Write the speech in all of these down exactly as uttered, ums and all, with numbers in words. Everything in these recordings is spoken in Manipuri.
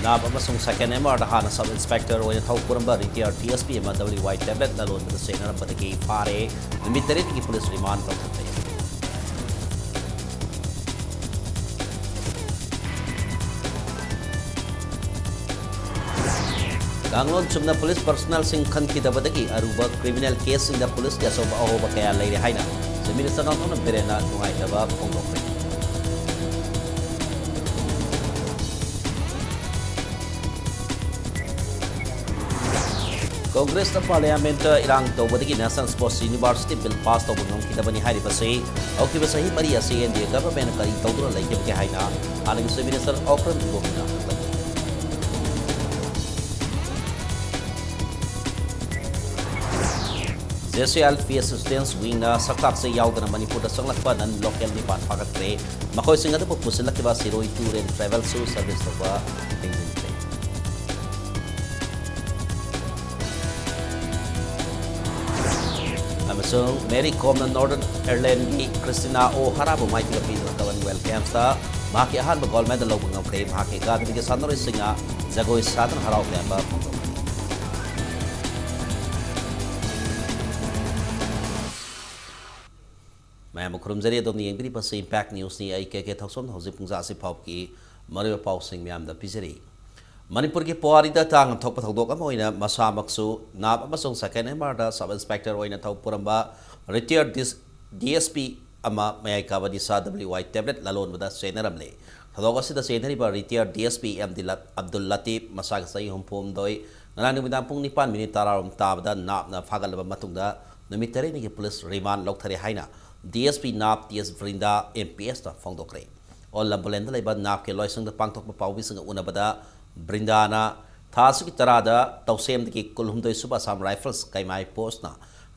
ꯅꯥꯞ ꯑꯃꯁꯨꯡ ꯁꯦꯀꯦꯟ ꯑꯦꯝ ꯑꯥꯔꯗ ꯍꯥꯟꯅ ꯁꯕ ꯏꯟꯁꯄꯦꯛꯇꯔ ꯑꯣꯏꯅ ꯊꯧ ꯄꯨꯔꯝꯕ ꯔꯤꯇꯥꯌꯔ ꯗꯤ ꯑꯦꯁ ꯄꯤ ꯑꯃ ꯗꯕ꯭ꯂꯤꯎ ꯋꯥꯏ ꯇꯦꯕ꯭ꯂꯦꯠ ꯂꯂꯣꯟꯕꯗ ꯆꯦꯟꯅꯔꯝꯕꯗꯒꯤ ꯐꯥꯔꯦ꯫ ꯅꯨꯃꯤꯠ ꯇꯔꯦꯠꯅꯤꯒꯤ ꯄꯨꯂꯤꯁ ꯔꯤꯃꯥꯟ ꯂꯧꯊꯈ꯭ꯔꯦ꯫ ꯀꯥꯡꯂꯣꯟ ꯆꯨꯝꯅ ꯄꯨꯂꯤꯁ ꯄꯔꯁꯣꯅꯦꯜꯁꯤꯡ ꯈꯟꯈꯤꯗꯕꯗꯒꯤ ꯑꯔꯨꯕ ꯀ꯭ꯔꯤꯃꯤꯅꯦꯜ ꯀꯦꯁꯁꯤꯡꯗ ꯄꯨꯂꯤꯁꯀꯤ ꯑꯆꯧꯕ ꯑꯍꯣꯕ ꯀꯌꯥ ꯂꯩꯔꯦ ꯍꯥꯏꯅ ꯆꯤꯐ ꯃꯤꯅꯤꯁꯇꯔ ꯅꯣꯡꯊꯣꯝꯕꯝ ꯕꯤꯔꯦꯟꯅ ꯅꯨꯡꯉꯥꯏꯇꯕ ꯐꯣꯡꯗꯣꯛꯈ꯭ꯔꯦ꯫ ꯀꯣꯡꯒ꯭ꯔꯦꯁꯅ ꯄꯥꯔꯂꯤꯌꯥꯃꯦꯟꯠꯇ ꯏꯔꯥꯡ ꯇꯧꯕꯗꯒꯤ national sports university bill pass ꯇꯧꯕ ꯉꯝꯈꯤꯗꯕꯅꯤ ꯍꯥꯏꯔꯤꯕꯁꯤ ꯍꯧꯈꯤꯕ ꯆꯍꯤ ꯃꯔꯤ ꯑꯁꯤ ꯑꯦꯟ ꯗꯤ ꯑꯦ ꯒꯚꯔꯟꯃꯦꯟꯠꯅ ꯀꯔꯤ ꯇꯧꯗꯨꯅ ꯂꯩꯈꯤꯕꯒꯦ ꯍꯥꯏꯅ ꯍꯥꯟꯅꯒꯤ ꯆꯤꯐ ꯃꯤꯅꯤꯁꯇꯔ ꯑꯣꯀ꯭ꯔꯝ ꯏꯕꯣꯕꯤꯅ ꯍꯪꯂꯛꯂꯤ꯫ J C L P assistance ꯋꯤꯡꯅ ꯁꯛꯇꯥꯛꯁꯦ ꯌꯥꯎꯗꯅ ꯃꯅꯤꯄꯨꯔꯗ ꯆꯪꯂꯛꯄ ꯅꯟ ꯂꯣꯀꯦꯜ ꯅꯤꯄꯥꯟ ꯐꯥꯒꯠꯈ꯭ꯔꯦ꯫ ꯃꯈꯣꯏꯁꯤꯡ ꯑꯗꯨꯕꯨ ꯄꯨꯁꯤꯜꯂꯛꯈꯤꯕ ꯁꯤꯔꯣꯏ ꯇꯨꯔ ꯑꯦꯟ ꯇ꯭ꯔꯦꯚꯦꯜꯁꯨ ꯁꯔꯚꯤꯁ ꯇꯧꯕ ꯊꯤꯡꯖꯤꯟꯈ꯭ꯔꯦ꯫ ꯑꯃꯁꯨꯡ ꯃꯦꯔꯤ ꯀꯣꯝꯅ ꯅꯣꯔꯗꯔꯟ ꯑꯥꯌꯔꯂꯦꯟꯒꯤ ꯀ꯭ꯔꯤꯁꯇꯤꯅꯥ ꯑꯣ ꯍꯔꯥꯕꯨ ꯃꯥꯏꯊꯤꯕ ꯄꯤꯗꯨꯅ ꯀꯃꯟꯋꯦꯜꯊ ꯒꯦꯝꯁꯇ ꯃꯍꯥꯛꯀꯤ ꯑꯍꯥꯟꯕ ꯒꯣꯜ ꯃꯦꯗꯜ ꯂꯧꯕ ꯉꯝꯈ꯭ꯔꯦ꯫ ꯃꯍꯥꯛꯀꯤ ꯑꯦꯀꯥꯗꯃꯤꯒꯤ ꯁꯥꯟꯅꯔꯣꯏꯁꯤꯡꯅ ꯖꯒꯣꯏ ꯁꯥꯗꯨꯅ ꯍꯔꯥꯎ ꯇꯌꯥꯝꯕ ꯐꯣꯡꯗꯣꯛꯈ꯭ꯔꯦ꯫ ꯃꯌꯥꯝꯕꯨ ꯈꯨꯔꯨꯝꯖꯔꯤ꯫ ꯑꯗꯣꯝꯅ ꯌꯦꯡꯕꯤꯔꯤꯕꯁꯤ ꯏꯝꯄꯦꯛ ꯅ꯭ꯌꯨꯁꯅꯤ꯫ ꯑꯩ ꯀꯦ ꯀꯦ ꯊꯧꯁꯣꯝ꯫ ꯍꯧꯖꯤꯛ ꯄꯨꯡꯖꯥ ꯑꯁꯤ ꯐꯥꯎꯕꯒꯤ ꯃꯔꯨꯑꯣꯏꯕ ꯄꯥꯎꯁꯤꯡ ꯃꯌꯥꯝꯗ ꯄꯤꯖꯔꯤ꯫ ꯃꯅꯤꯄꯨꯔꯒꯤ ꯄꯨꯋꯥꯔꯤꯗ ꯇꯥꯡꯅ ꯊꯣꯛꯄ ꯊꯧꯗꯣꯛ ꯑꯃ ꯑꯣꯏꯅ ꯃꯁꯥꯃꯛꯁꯨ ꯅꯥꯞ ꯑꯃꯁꯨꯡ ꯁꯦꯀꯦꯟ ꯑꯦꯝ ꯑꯥꯔꯗ ꯁꯕ ꯏꯟꯁꯄꯦꯛꯇꯔ ꯑꯣꯏꯅ ꯊꯧ ꯄꯨꯔꯝꯕ ꯔꯤꯇꯥꯌꯔ ꯗꯤ ꯑꯦꯁ ꯄꯤ ꯑꯃ ꯃꯌꯥꯏ ꯀꯥꯕ ꯅꯤꯁꯥ ꯗꯕ꯭ꯂꯤꯎ ꯋꯥꯏ ꯇꯦꯕ꯭ꯂꯦꯠ ꯂꯂꯣꯟꯕꯗ ꯆꯦꯟꯅꯔꯝꯂꯦ꯫ ꯊꯧꯗꯣꯛ ꯑꯁꯤꯗ ꯆꯦꯟꯅꯔꯤꯕ retire D S P M D ꯂꯠ-, ꯑꯕꯗꯨꯜ ꯂꯇꯤꯐ, ꯃꯁꯥꯒꯤ ꯆꯍꯤ ꯍꯨꯝꯐꯨ ꯍꯨꯝꯗꯣꯏ, ꯉꯔꯥꯡ ꯅꯨꯃꯤꯗꯥꯡ ꯄꯨꯡ ꯅꯤꯄꯥꯟ ꯃꯤꯅꯤꯠ ꯇꯔꯥꯔꯣꯝ ꯇꯥꯕꯗ ꯅꯥꯞꯅ ꯐꯥꯒꯠꯂꯕ ꯃꯇꯨꯡꯗ ꯅꯨꯃꯤꯠ ꯇꯔꯦꯠꯅꯤꯒꯤ ꯄꯨꯂꯤꯁ ꯔꯤꯃꯥꯟ ꯂꯧꯊꯔꯦ ꯍꯥꯏꯅ ꯗꯤ ꯑꯦꯁ ꯄꯤ ꯅꯥꯞ ꯇꯤ ꯑꯦꯁ ꯕ꯭ꯔꯤꯟꯗꯥ ꯑꯦꯝ ꯄꯤ ꯑꯦꯁꯇ ꯐꯣꯡꯗꯣꯛꯈ꯭ꯔꯦ꯫ ꯑꯣꯜ ꯂꯝꯕꯣꯂꯦꯟꯗ ꯂꯩꯕ ꯅꯥꯞꯀꯤ ꯂꯣꯏꯁꯪꯗ ꯄꯥꯡꯊꯣꯛꯄ ꯄꯥꯎꯃꯤꯁꯤꯡꯒ ꯎꯅꯕꯗ ꯕ꯭ꯔꯤꯟꯗꯥꯅ ꯊꯥ ꯑꯁꯤꯒꯤ ꯇꯔꯥꯗ ꯇꯧꯁꯦꯝꯗꯒꯤ ꯀꯨꯟꯍꯨꯝꯗꯣꯏ ꯁꯨꯕ ꯑꯁꯥꯝ ꯔꯥꯏꯐꯜꯁ ꯀꯩꯃꯥꯏ ꯄꯣꯁꯅ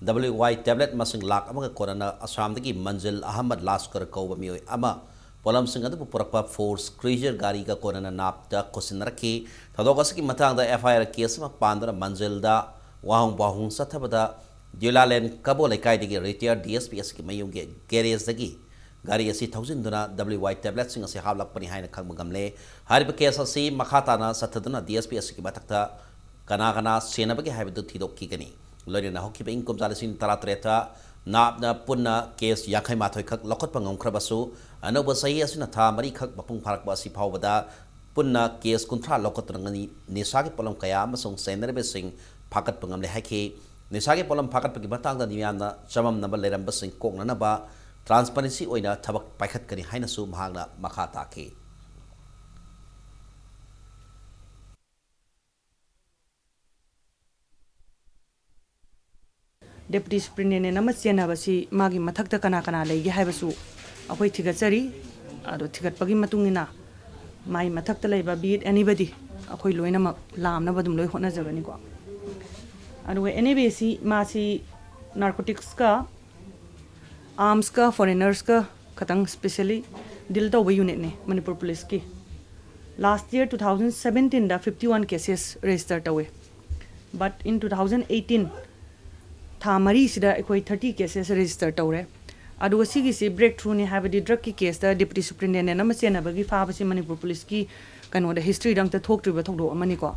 ꯗꯕ꯭ꯂꯤꯎ ꯋꯥꯏ ꯇꯦꯕ꯭ꯂꯦꯠ ꯃꯁꯤꯡ ꯂꯥꯛ ꯑꯃꯒ ꯀꯣꯟꯅꯅ ꯑꯁꯥꯝꯗꯒꯤ ꯃꯟꯖꯤꯜ ꯑꯍꯃꯗ ꯂꯥꯁꯀꯔ ꯀꯧꯕ ꯃꯤꯑꯣꯏ ꯑꯃ ꯄꯣꯠꯂꯝꯁꯤꯡ ꯑꯗꯨꯕꯨ ꯄꯨꯔꯛꯄ ꯐꯣꯔꯁ ꯀ꯭ꯔꯨꯏꯖꯔ ꯒꯥꯔꯤꯒ ꯀꯣꯟꯅꯅ ꯅꯥꯞꯇ ꯈꯨꯠꯁꯤꯟꯅꯔꯛꯈꯤ꯫ ꯊꯧꯗꯣꯛ ꯑꯁꯤꯒꯤ ꯃꯇꯥꯡꯗ ꯑꯦꯐ ꯑꯥꯏ ꯑꯥꯔ ꯀꯦꯁ ꯑꯃ ꯄꯥꯟꯗꯨꯅ ꯃꯟꯖꯤꯜꯗ ꯋꯥꯍꯣꯡ ꯄꯥꯎꯍꯣꯡ ꯆꯠꯊꯕꯗ ꯗ꯭ꯌꯨꯂꯥꯂꯦꯟ ꯀꯕꯣ ꯂꯩꯀꯥꯏꯗꯒꯤ ꯔꯤꯇꯥꯌꯔ ꯗꯤ ꯑꯦꯁ ꯄꯤ ꯑꯁꯤꯒꯤ ꯃꯌꯨꯝꯒꯤ ꯒꯦꯔꯦꯖꯇꯒꯤ ꯒꯥꯔꯤ ꯑꯁꯤ ꯊꯧꯖꯤꯟꯗꯨꯅ W Y tabletꯁꯤꯡ ꯑꯁꯤ ꯍꯥꯞꯂꯛꯄꯅꯤ ꯍꯥꯏꯅ ꯈꯪꯕ ꯉꯝꯂꯦ꯫ ꯍꯥꯏꯔꯤꯕ case ꯑꯁꯤ ꯃꯈꯥ ꯇꯥꯅ ꯆꯠꯊꯗꯨꯅ D S P ꯑꯁꯤꯒꯤ ꯃꯊꯛꯇ ꯀꯅꯥ ꯀꯅꯥ ꯁꯦꯟꯅꯕꯒꯦ ꯍꯥꯏꯕꯗꯨ ꯊꯤꯗꯣꯛꯈꯤꯒꯅꯤ꯫ ꯂꯣꯏꯅꯅ ꯍꯧꯈꯤꯕ ꯏꯪ ꯀꯨꯝꯖꯥ ꯂꯤꯁꯤꯡ ꯇꯔꯥꯇꯔꯦꯠꯇ ꯅꯥꯞꯅ ꯄꯨꯟꯅ case ꯌꯥꯡꯈꯩ ꯃꯥꯊꯣꯏ ꯈꯛ ꯂꯧꯈꯠꯄ ꯉꯝꯈ꯭ꯔꯕꯁꯨ, ꯑꯅꯧꯕ ꯆꯍꯤ ꯑꯁꯤꯅ ꯊꯥ ꯃꯔꯤ ꯈꯛ ꯃꯄꯨꯡ ꯐꯥꯔꯛꯄ ꯑꯁꯤ ꯐꯥꯎꯕꯗ ꯄꯨꯟꯅ case ꯀꯨꯟꯊ꯭ꯔꯥ ꯂꯧꯈꯠꯇꯨꯅ ꯅꯤꯁꯥꯒꯤ ꯄꯣꯠꯂꯝ ꯀꯌꯥ ꯑꯃꯁꯨꯡ ꯆꯦꯟꯅꯔꯤꯕꯁꯤꯡ ꯐꯥꯒꯠꯄ ꯉꯝꯂꯦ ꯍꯥꯏꯈꯤ꯫ ꯅꯤꯁꯥꯒꯤ ꯄꯣꯠꯂꯝ ꯐꯥꯒꯠꯄꯒꯤ ꯃꯇꯥꯡꯗ ꯃꯤꯌꯥꯝꯅ ꯆꯃꯝꯅꯕ ꯂꯩꯔꯝꯕꯁꯤꯡ ꯀꯣꯛꯅꯅꯕ transparency ꯑꯣꯏꯅ ꯊꯕꯛ ꯄꯥꯏꯈꯠꯀꯅꯤ ꯍꯥꯏꯅꯁꯨ ꯃꯍꯥꯛꯅ ꯃꯈꯥ ꯇꯥꯈꯤ꯫ Deputy Superintendent ꯑꯃ ꯆꯦꯟꯅꯕꯁꯤ ꯃꯥꯒꯤ ꯃꯊꯛꯇ ꯀꯅꯥ ꯀꯅꯥ ꯂꯩꯒꯦ ꯍꯥꯏꯕꯁꯨ ꯑꯩꯈꯣꯏ ꯊꯤꯒꯠꯆꯔꯤ꯫ ꯑꯗꯣ ꯊꯤꯒꯠꯄꯒꯤ ꯃꯇꯨꯡ ꯏꯟꯅ ꯃꯥꯒꯤ ꯃꯊꯛꯇ ꯂꯩꯕ, be it anybody, ꯑꯩꯈꯣꯏ ꯂꯣꯏꯅꯃꯛ ꯂꯥꯝꯅꯕ ꯑꯗꯨꯝ ꯂꯣꯏ ꯍꯣꯠꯅꯖꯒꯅꯤꯀꯣ꯫ ꯑꯗꯨꯒ N A B ꯑꯁꯤ ꯃꯥꯁꯤ narcoticsꯀ armsꯀ foreignersꯀ ꯈꯇꯪ specially deal ꯇꯧꯕ unitꯅꯦ ꯃꯅꯤꯄꯨꯔ ꯄꯨꯂꯤꯁꯀꯤ꯫ Last year two thousand seventeenꯗ fifty one cases register ꯇꯧꯋꯦ, but in two thousand eighteen ꯊꯥ ꯃꯔꯤꯁꯤꯗ ꯑꯩꯈꯣꯏ thirty cases register ꯇꯧꯔꯦ꯫ ꯑꯗꯨꯒ ꯁꯤꯒꯤꯁꯤ breakthroughꯅꯤ, ꯍꯥꯏꯕꯗꯤ drugꯀꯤ caseꯇ Deputy Superintendent ꯑꯃ ꯆꯦꯟꯅꯕꯒꯤ ꯐꯥꯕꯁꯤ ꯃꯅꯤꯄꯨꯔ ꯄꯨꯂꯤꯁꯀꯤ ꯀꯩꯅꯣꯗ, historyꯗ ꯑꯝꯇ ꯊꯣꯛꯇ꯭ꯔꯤꯕ ꯊꯧꯗꯣꯛ ꯑꯃꯅꯤꯀꯣ꯫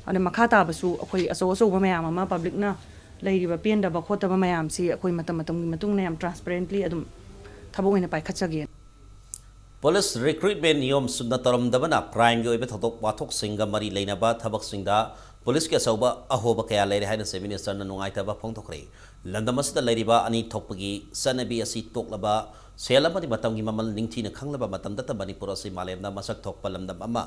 ꯑꯗ ꯃꯈꯥ ꯇꯥꯕꯁꯨ ꯑꯩꯈꯣꯏ ꯑꯆꯧ ꯑꯆꯧꯕ ꯃꯌꯥꯝ ꯑꯃ publicꯅ ꯂꯩꯔꯤꯕ ꯄꯦꯟꯗꯕ ꯈꯣꯠꯇꯕ ꯃꯌꯥꯝꯁꯤ ꯑꯩꯈꯣꯏ ꯃꯇꯝ ꯃꯇꯝꯒꯤ ꯃꯇꯨꯡ ꯏꯟꯅ ꯌꯥꯝ transparently ꯑꯗꯨꯝ ꯊꯕꯛ ꯑꯣꯏꯅ ꯄꯥꯏꯈꯠꯆꯒꯦ꯫ ꯄꯨꯂꯤꯁ recruitment ꯅꯤꯌꯣꯝ ꯆꯨꯝꯅ ꯇꯧꯔꯝꯗꯕꯅ crimeꯒꯤ ꯑꯣꯏꯕ ꯊꯧꯗꯣꯛ ꯋꯥꯊꯣꯛꯁꯤꯡꯒ ꯃꯔꯤ ꯂꯩꯅꯕ ꯊꯕꯛꯁꯤꯡꯗ ꯄꯨꯂꯤꯁꯀꯤ ꯑꯆꯧꯕ ꯑꯍꯣꯕ ꯀꯌꯥ ꯂꯩꯔꯦ ꯍꯥꯏꯅ Chief Ministerꯅ ꯅꯨꯡꯉꯥꯏꯇꯕ ꯐꯣꯡꯗꯣꯛꯈ꯭ꯔꯦ꯫ ꯂꯝꯗꯝ ꯑꯁꯤꯗ ꯂꯩꯔꯤꯕ ꯑꯅꯤ ꯊꯣꯛꯄꯒꯤ ꯆꯠꯅꯕꯤ ꯑꯁꯤ ꯇꯣꯛꯂꯕ, ꯁꯦꯜ ꯑꯃꯗꯤ ꯃꯇꯝꯒꯤ ꯃꯃꯜ ꯅꯤꯡꯊꯤꯅ ꯈꯪꯂꯕ ꯃꯇꯝꯗꯇ ꯃꯅꯤꯄꯨꯔ ꯑꯁꯤ ꯃꯥꯂꯦꯝꯗ ꯃꯁꯛ ꯊꯣꯛꯄ ꯂꯝꯗꯝ ꯑꯃ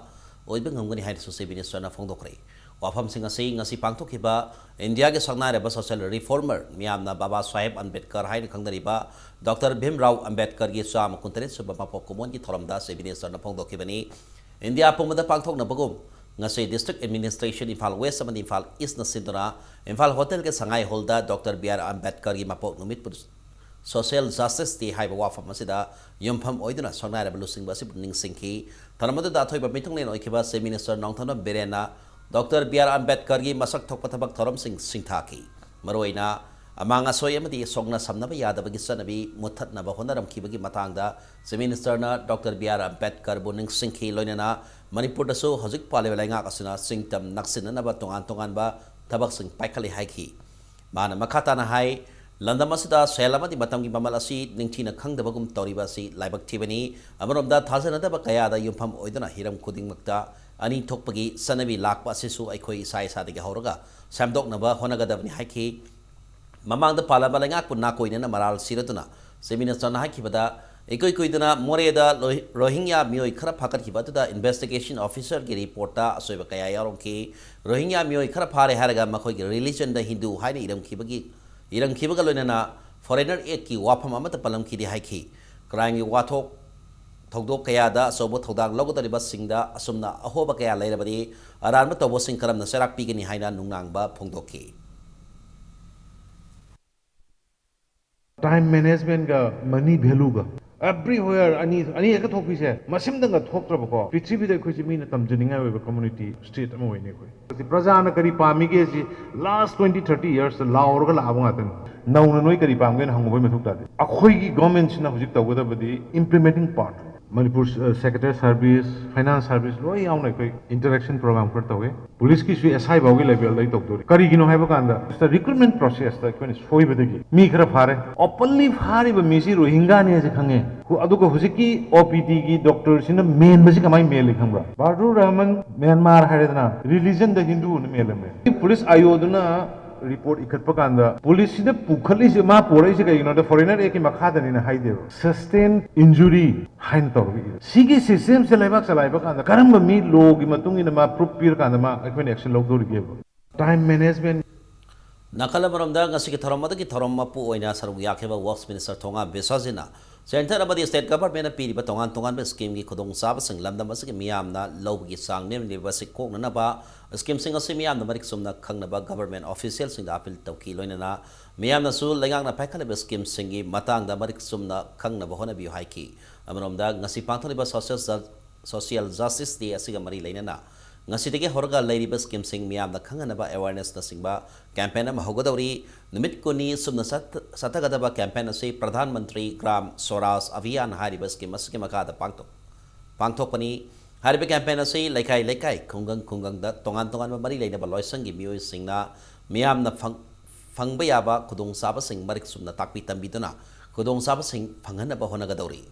ꯑꯣꯏꯕ ꯉꯝꯒꯅꯤ ꯍꯥꯏꯅꯁꯨ Chief Ministerꯅ ꯐꯣꯡꯗꯣꯛꯈ꯭ꯔꯦ꯫ ꯋꯥꯐꯝꯁꯤꯡ ꯑꯁꯤ ꯉꯁꯤ ꯄꯥꯡꯊꯣꯛꯈꯤꯕ ꯏꯟꯗꯤꯌꯥꯒꯤ ꯁꯛꯅꯥꯏꯔꯕ social reformer ꯃꯤꯌꯥꯝꯅ ꯕꯥꯕꯥ ꯁꯥꯍꯦꯕ ꯑꯝꯕꯦꯗꯀꯔ ꯍꯥꯏꯅ ꯈꯪꯅꯔꯤꯕ Doctor ꯚꯤꯝꯔꯥꯎ ꯑꯝꯕꯦꯗꯀꯔꯒꯤ ꯆꯥꯝꯃ ꯀꯨꯟꯇꯔꯦꯠ ꯁꯨꯕ ꯃꯄꯣꯛ ꯀꯨꯝꯑꯣꯟꯒꯤ ꯊꯧꯔꯝꯗ Chief Ministerꯅ ꯐꯣꯡꯗꯣꯛꯈꯤꯕꯅꯤ꯫ ꯏꯟꯗꯤꯌꯥ ꯄꯨꯝꯕꯗ ꯄꯥꯡꯊꯣꯛꯅꯕꯒꯨꯝ ꯉꯁꯤ district administration ꯏꯝꯐꯥꯜ West ꯑꯃꯗꯤ ꯏꯝꯐꯥꯜ Eastꯅ ꯁꯤꯟꯗꯨꯅ ꯏꯝꯐꯥꯜ ꯍꯣꯇꯦꯜꯒꯤ ꯁꯉꯥꯏ ꯍꯣꯜꯗ Doctor ꯕꯤ ꯑꯥꯔ ꯑꯝꯕꯦꯗꯀꯔꯒꯤ ꯃꯄꯣꯛ ꯅꯨꯃꯤꯠꯄꯨ Social Justice Day ꯍꯥꯏꯕ ꯋꯥꯐꯝ ꯑꯁꯤꯗ ꯌꯨꯝꯐꯝ ꯑꯣꯏꯗꯨꯅ ꯁꯛꯅꯥꯏꯔꯕ ꯂꯨꯆꯤꯡꯕ ꯑꯁꯤꯕꯨ ꯅꯤꯡꯁꯤꯡꯈꯤ꯫ ꯊꯧꯔꯝ ꯑꯗꯨꯗ ꯑꯊꯣꯏꯕ ꯃꯤꯊꯨꯡꯂꯦꯟ ꯑꯣꯏꯈꯤꯕ Chief Minister ꯅꯣꯡꯊꯣꯝꯕꯝ ꯕꯤꯔꯦꯟꯅ Doctor ꯕꯤ ꯑꯥꯔ ꯑꯝꯕꯦꯗꯀꯔꯒꯤ ꯃꯁꯛ ꯊꯣꯛꯄ ꯊꯕꯛ ꯊꯧꯔꯝꯁꯤꯡ ꯁꯤꯡꯊꯥꯈꯤ꯫ ꯃꯔꯨꯑꯣꯏꯅ ꯑꯃꯥꯡ ꯑꯁꯣꯏ ꯑꯃꯗꯤ ꯁꯣꯛꯅ ꯁꯝꯅꯕ ꯌꯥꯗꯕꯒꯤ ꯆꯠꯅꯕꯤ ꯃꯨꯠꯊꯠꯅꯕ ꯍꯣꯠꯅꯔꯝꯈꯤꯕꯒꯤ ꯃꯇꯥꯡꯗ Chief Minister ꯅ Doctor B R Ambedkar ꯕꯨ ꯅꯤꯡꯁꯤꯡꯈꯤ꯫ ꯂꯣꯏꯅꯅ ꯃꯅꯤꯄꯨꯔꯗꯁꯨ ꯍꯧꯖꯤꯛ ꯄꯥꯜꯂꯤꯕ ꯂꯩꯉꯥꯛ ꯑꯁꯤꯅ ꯆꯤꯡꯇꯝ ꯅꯛꯁꯤꯟꯅꯅꯕ ꯇꯣꯉꯥꯟ ꯇꯣꯉꯥꯟꯕ ꯊꯕꯛꯁꯤꯡ ꯄꯥꯏꯈꯠꯂꯤ ꯍꯥꯏꯈꯤ꯫ ꯃꯥꯅ ꯃꯈꯥ ꯇꯥꯅ ꯍꯥꯏ, ꯂꯝꯗꯝ ꯑꯁꯤꯗ ꯁꯦꯜ ꯑꯃꯗꯤ ꯃꯇꯝꯒꯤ ꯃꯃꯜ ꯑꯁꯤ ꯅꯤꯡꯊꯤꯅ ꯈꯪꯗꯕꯒꯨꯝ ꯇꯧꯔꯤꯕ ꯑꯁꯤ ꯂꯥꯏꯕꯛ ꯊꯤꯕꯅꯤ꯫ ꯑꯃꯔꯣꯝꯗ ꯊꯥꯖꯅꯗꯕ ꯀꯌꯥꯗ ꯌꯨꯝꯐꯝ ꯑꯣꯏꯗꯨꯅ ꯍꯤꯔꯝ ꯈꯨꯗꯤꯡꯃꯛꯇ ꯑꯅꯤ ꯊꯣꯛꯄꯒꯤ ꯆꯠꯅꯕꯤ ꯂꯥꯛꯄ ꯑꯁꯤꯁꯨ ꯑꯩꯈꯣꯏ ꯏꯁꯥ ꯏꯁꯥꯗꯒꯤ ꯍꯧꯔꯒ ꯁꯦꯝꯗꯣꯛꯅꯕ ꯍꯣꯠꯅꯒꯗꯕꯅꯤ ꯍꯥꯏꯈꯤ꯫ ꯃꯃꯥꯡꯗ ꯄꯥꯜꯂꯕ ꯂꯩꯉꯥꯛꯄꯨ ꯅꯥꯀꯣꯏꯅꯅ ꯃꯔꯥꯜ ꯁꯤꯔꯗꯨꯅ Chief Minister ꯅ ꯍꯥꯏꯈꯤꯕꯗ, ꯏꯀꯨꯏ ꯀꯨꯏꯗꯅ ꯃꯣꯔꯦꯗ ꯂꯣꯍꯤ-, ꯔꯣꯍꯤꯡꯌꯥ ꯃꯤꯑꯣꯏ ꯈꯔ ꯐꯥꯒꯠꯈꯤꯕ ꯑꯗꯨꯗ Investigation Officer ꯒꯤ report ꯇ ꯑꯁꯣꯏꯕ ꯀꯌꯥ ꯌꯥꯎꯔꯝꯈꯤ꯫ ꯔꯣꯍꯤꯡꯌꯥ ꯃꯤꯑꯣꯏ ꯈꯔ ꯐꯥꯔꯦ ꯍꯥꯏꯔꯒ ꯃꯈꯣꯏꯒꯤ religion ꯗ ꯍꯤꯟꯗꯨ ꯍꯥꯏꯅ ꯏꯔꯝꯈꯤꯕꯒꯤ, ꯏꯔꯝꯈꯤꯕꯒ ꯂꯣꯏꯅꯅ Foreigner Act ꯀꯤ ꯋꯥꯐꯝ ꯑꯃꯠꯇ ꯄꯜꯂꯝꯈꯤꯗꯦ ꯍꯥꯏꯈꯤ꯫ Crime ꯒꯤ ꯋꯥꯊꯣꯛ ꯊꯧꯗꯣꯛ ꯀꯌꯥꯗ ꯑꯆꯧꯕ ꯊꯧꯗꯥꯡ ꯂꯧꯒꯗꯧꯔꯤꯕꯁꯤꯡꯗ ꯑꯁꯨꯝꯅ ꯑꯍꯣꯕ ꯀꯌꯥ ꯂꯩꯔꯕꯗꯤ ꯑꯔꯥꯟꯕ ꯇꯧꯕꯁꯤꯡ ꯀꯔꯝꯅ ꯆꯩꯔꯥꯛ ꯄꯤꯒꯅꯤ ꯍꯥꯏꯅ ꯅꯨꯡꯅꯥꯡꯕ ꯐꯣꯡꯗꯣꯛꯈꯤ꯫ Time management ꯒ money value ꯒ everywhere ꯑꯅꯤ, ꯑꯅꯤ ꯍꯦꯛꯇ ꯊꯣꯛꯄꯤꯁꯦ, ꯃꯁꯤꯝꯗꯪꯒ ꯊꯣꯛꯇ꯭ꯔꯕꯀꯣ, ꯄ꯭ꯔꯤꯊꯤꯕꯤꯗ ꯑꯩꯈꯣꯏꯁꯦ ꯃꯤꯅ ꯇꯝꯖꯅꯤꯡꯉꯥꯏ ꯑꯣꯏꯕ community, state ꯑꯃ ꯑꯣꯏꯅꯤ ꯑꯩꯈꯣꯏ꯫ ꯄ꯭ꯔꯖꯥꯅ ꯀꯔꯤ ꯄꯥꯝꯃꯤꯒꯦ ꯁꯤ last twenty, thirty years ꯇ ꯂꯥꯎꯔꯒ ꯂꯥꯛꯑꯕ ꯉꯥꯛꯇꯅꯤ꯫ ꯅꯧꯅ ꯅꯣꯏ ꯀꯔꯤ ꯄꯥꯝꯒꯦꯅ ꯍꯪꯉꯨꯕꯒꯤ ꯃꯊꯧ ꯇꯥꯗꯦ꯫ ꯑꯩꯈꯣꯏꯒꯤ government ꯁꯤꯅ ꯍꯧꯖꯤꯛ ꯇꯧꯒꯗꯕꯗꯤ implementing part꯫ ꯃꯅꯤꯄꯨꯔ, ꯑ, Secretariat service, finance service ꯂꯣꯏ ꯌꯥꯎꯅ ꯑꯩꯈꯣꯏ interaction program ꯈꯔ ꯇꯧꯋꯦ꯫ Police ꯀꯤꯁꯨ S I ꯐꯥꯎꯒꯤ level ꯗ ꯑꯩ ꯇꯧꯗꯣꯔꯤ꯫ ꯀꯔꯤꯒꯤꯅꯣ ꯍꯥꯏꯕ ꯀꯥꯟꯗ, ꯁꯤꯗ recruitment process ꯇ ꯑꯩꯈꯣꯏꯅ ꯁꯣꯏꯕꯗꯒꯤ ꯃꯤ ꯈꯔ ꯐꯥꯔꯦ꯫ Openly ꯐꯥꯔꯤꯕ ꯃꯤꯁꯤ ꯔꯣꯍꯤꯡꯒꯥꯅꯤ ꯍꯥꯏꯁꯦ ꯈꯪꯉꯦ꯫ ꯍꯨ-, ꯑꯗꯨꯒ ꯍꯧꯖꯤꯛꯀꯤ O P D ꯒꯤ doctor ꯁꯤꯅ ꯃꯦꯟꯕꯁꯤ ꯀꯃꯥꯏꯅ ꯃꯦꯜꯂꯤ ꯈꯪꯕ꯭ꯔꯥ? ꯕꯥꯗꯨꯔ ꯔꯍꯃꯟ ꯃ꯭ꯌꯥꯟꯃꯥꯔ ꯍꯥꯏꯔꯦꯗꯅ, religion ꯗ ꯍꯤꯟꯗꯨꯅ ꯃꯦꯜꯂꯝꯃꯦ꯫ Police I O ꯗꯨꯅ report ꯏꯈꯠꯄ ꯀꯥꯟꯗ, police ꯁꯤꯗ ꯄꯨꯈꯠꯂꯤꯁꯦ, ꯃꯥ ꯄꯣꯔꯛꯏꯁꯦ ꯀꯩꯒꯤꯅꯣꯗ Foreigner Act ꯀꯤ ꯃꯈꯥꯗꯅꯤꯅ ꯍꯥꯏꯗꯦꯕ꯫ Sustained injury ꯍꯥꯏꯅ ꯇꯧꯔꯒ ꯏꯔꯦ꯫ ꯁꯤꯒꯤ system ꯁꯦ ꯂꯩꯕꯥꯛ ꯆꯂꯥꯏꯕ ꯀꯥꯟꯗ ꯀꯔꯝꯕ ꯃꯤ law ꯒꯤ ꯃꯇꯨꯡ ꯏꯟꯅ ꯃꯥ proof ꯄꯤꯔꯀꯥꯟꯗ ꯃꯥ ꯑꯩꯈꯣꯏꯅ action ꯂꯧꯗꯧꯔꯤꯒꯦꯕ? Time management꯫ ꯅꯥꯀꯜ ꯑꯃꯔꯣꯝꯗ ꯉꯁꯤꯒꯤ ꯊꯧꯔꯝ ꯑꯗꯨꯒꯤ ꯊꯧꯔꯝ ꯃꯄꯨ ꯑꯣꯏꯅ ꯁꯔꯨꯛ ꯌꯥꯈꯤꯕ Works Minister ꯊꯣꯉꯥ ꯕꯤꯁ꯭ꯋꯖꯤꯠꯅ Centre ꯑꯃꯗꯤ State Government ꯅ ꯄꯤꯔꯤꯕ ꯇꯣꯉꯥꯟ ꯇꯣꯉꯥꯟꯕ scheme ꯒꯤ ꯈꯨꯗꯣꯡꯆꯥꯕꯁꯤꯡ ꯂꯝꯗꯝ ꯑꯁꯤꯒꯤ ꯃꯤꯌꯥꯝꯅ ꯂꯧꯕꯒꯤ ꯆꯥꯡ ꯅꯦꯝꯂꯤꯕ ꯑꯁꯤ ꯀꯣꯛꯅꯅꯕ scheme ꯁꯤꯡ ꯑꯁꯤ ꯃꯤꯌꯥꯝꯅ ꯃꯔꯤꯛ ꯆꯨꯝꯅ ꯈꯪꯅꯕ government official ꯁꯤꯡꯗ appeal ꯇꯧꯈꯤ꯫ ꯂꯣꯏꯅꯅ ꯃꯤꯌꯥꯝꯅꯁꯨ ꯂꯩꯉꯥꯛꯅ ꯄꯥꯏꯈꯠꯂꯤꯕ scheme ꯁꯤꯡꯒꯤ ꯃꯇꯥꯡꯗ ꯃꯔꯤꯛ ꯆꯨꯝꯅ ꯈꯪꯅꯕ ꯍꯣꯠꯅꯕꯤꯌꯨ ꯍꯥꯏꯈꯤ꯫ ꯑꯃꯔꯣꯝꯗ ꯉꯁꯤ ꯄꯥꯡꯊꯣꯛꯂꯤꯕ Social Ju-, Social Justice Day ꯑꯁꯤꯒ ꯃꯔꯤ ꯂꯩꯅꯅ ꯉꯁꯤꯗꯒꯤ ꯍꯧꯔꯒ ꯂꯩꯔꯤꯕ ꯁ꯭ꯀꯤꯝꯁꯤꯡ ꯃꯤꯌꯥꯝꯗ ꯈꯪꯍꯟꯅꯕ ꯑꯦꯋꯦꯔꯅꯦꯁꯅꯆꯤꯡꯕ ꯀꯦꯝꯄꯦꯟ ꯑꯃ ꯍꯧꯒꯗꯧꯔꯤ꯫ ꯅꯨꯃꯤꯠ ꯀꯨꯟꯅꯤ ꯆꯨꯝꯅ ꯆꯠ-, ꯆꯠꯊꯒꯗꯕ ꯀꯦꯝꯄꯦꯟ ꯑꯁꯤ ꯄ꯭ꯔꯙꯥꯟ ꯃꯟꯇ꯭ꯔꯤ ꯒ꯭ꯔꯥꯝ ꯁ꯭ꯋꯔꯥꯖ ꯑꯚꯤꯌꯥꯟ ꯍꯥꯏꯔꯤꯕ ꯁ꯭ꯀꯤꯝ ꯑꯁꯤꯒꯤ ꯃꯈꯥꯗ ꯄꯥꯡꯊꯣꯛ-, ꯄꯥꯡꯊꯣꯛꯄꯅꯤ꯫ ꯍꯥꯏꯔꯤꯕ ꯀꯦꯝꯄꯦꯟ ꯑꯁꯤ ꯂꯩꯀꯥꯏ ꯂꯩꯀꯥꯏ, ꯈꯨꯡꯒꯪ ꯈꯨꯡꯒꯪꯗ ꯇꯣꯉꯥꯟ ꯇꯣꯉꯥꯟꯕ ꯃꯔꯤ ꯂꯩꯅꯕ ꯂꯣꯏꯁꯪꯒꯤ ꯃꯤꯑꯣꯏꯁꯤꯡꯅ ꯃꯤꯌꯥꯝꯅ ꯐꯪ-, ꯐꯪꯕ ꯌꯥꯕ ꯈꯨꯗꯣꯡꯆꯥꯕꯁꯤꯡ ꯃꯔꯤꯛ ꯆꯨꯝꯅ ꯇꯥꯛꯄꯤ ꯇꯝꯕꯤꯗꯨꯅ ꯈꯨꯗꯣꯡꯆꯥꯕꯁꯤꯡ ꯐꯪꯍꯟꯅꯕ ꯍꯣꯠꯅꯒꯗꯧꯔꯤ꯫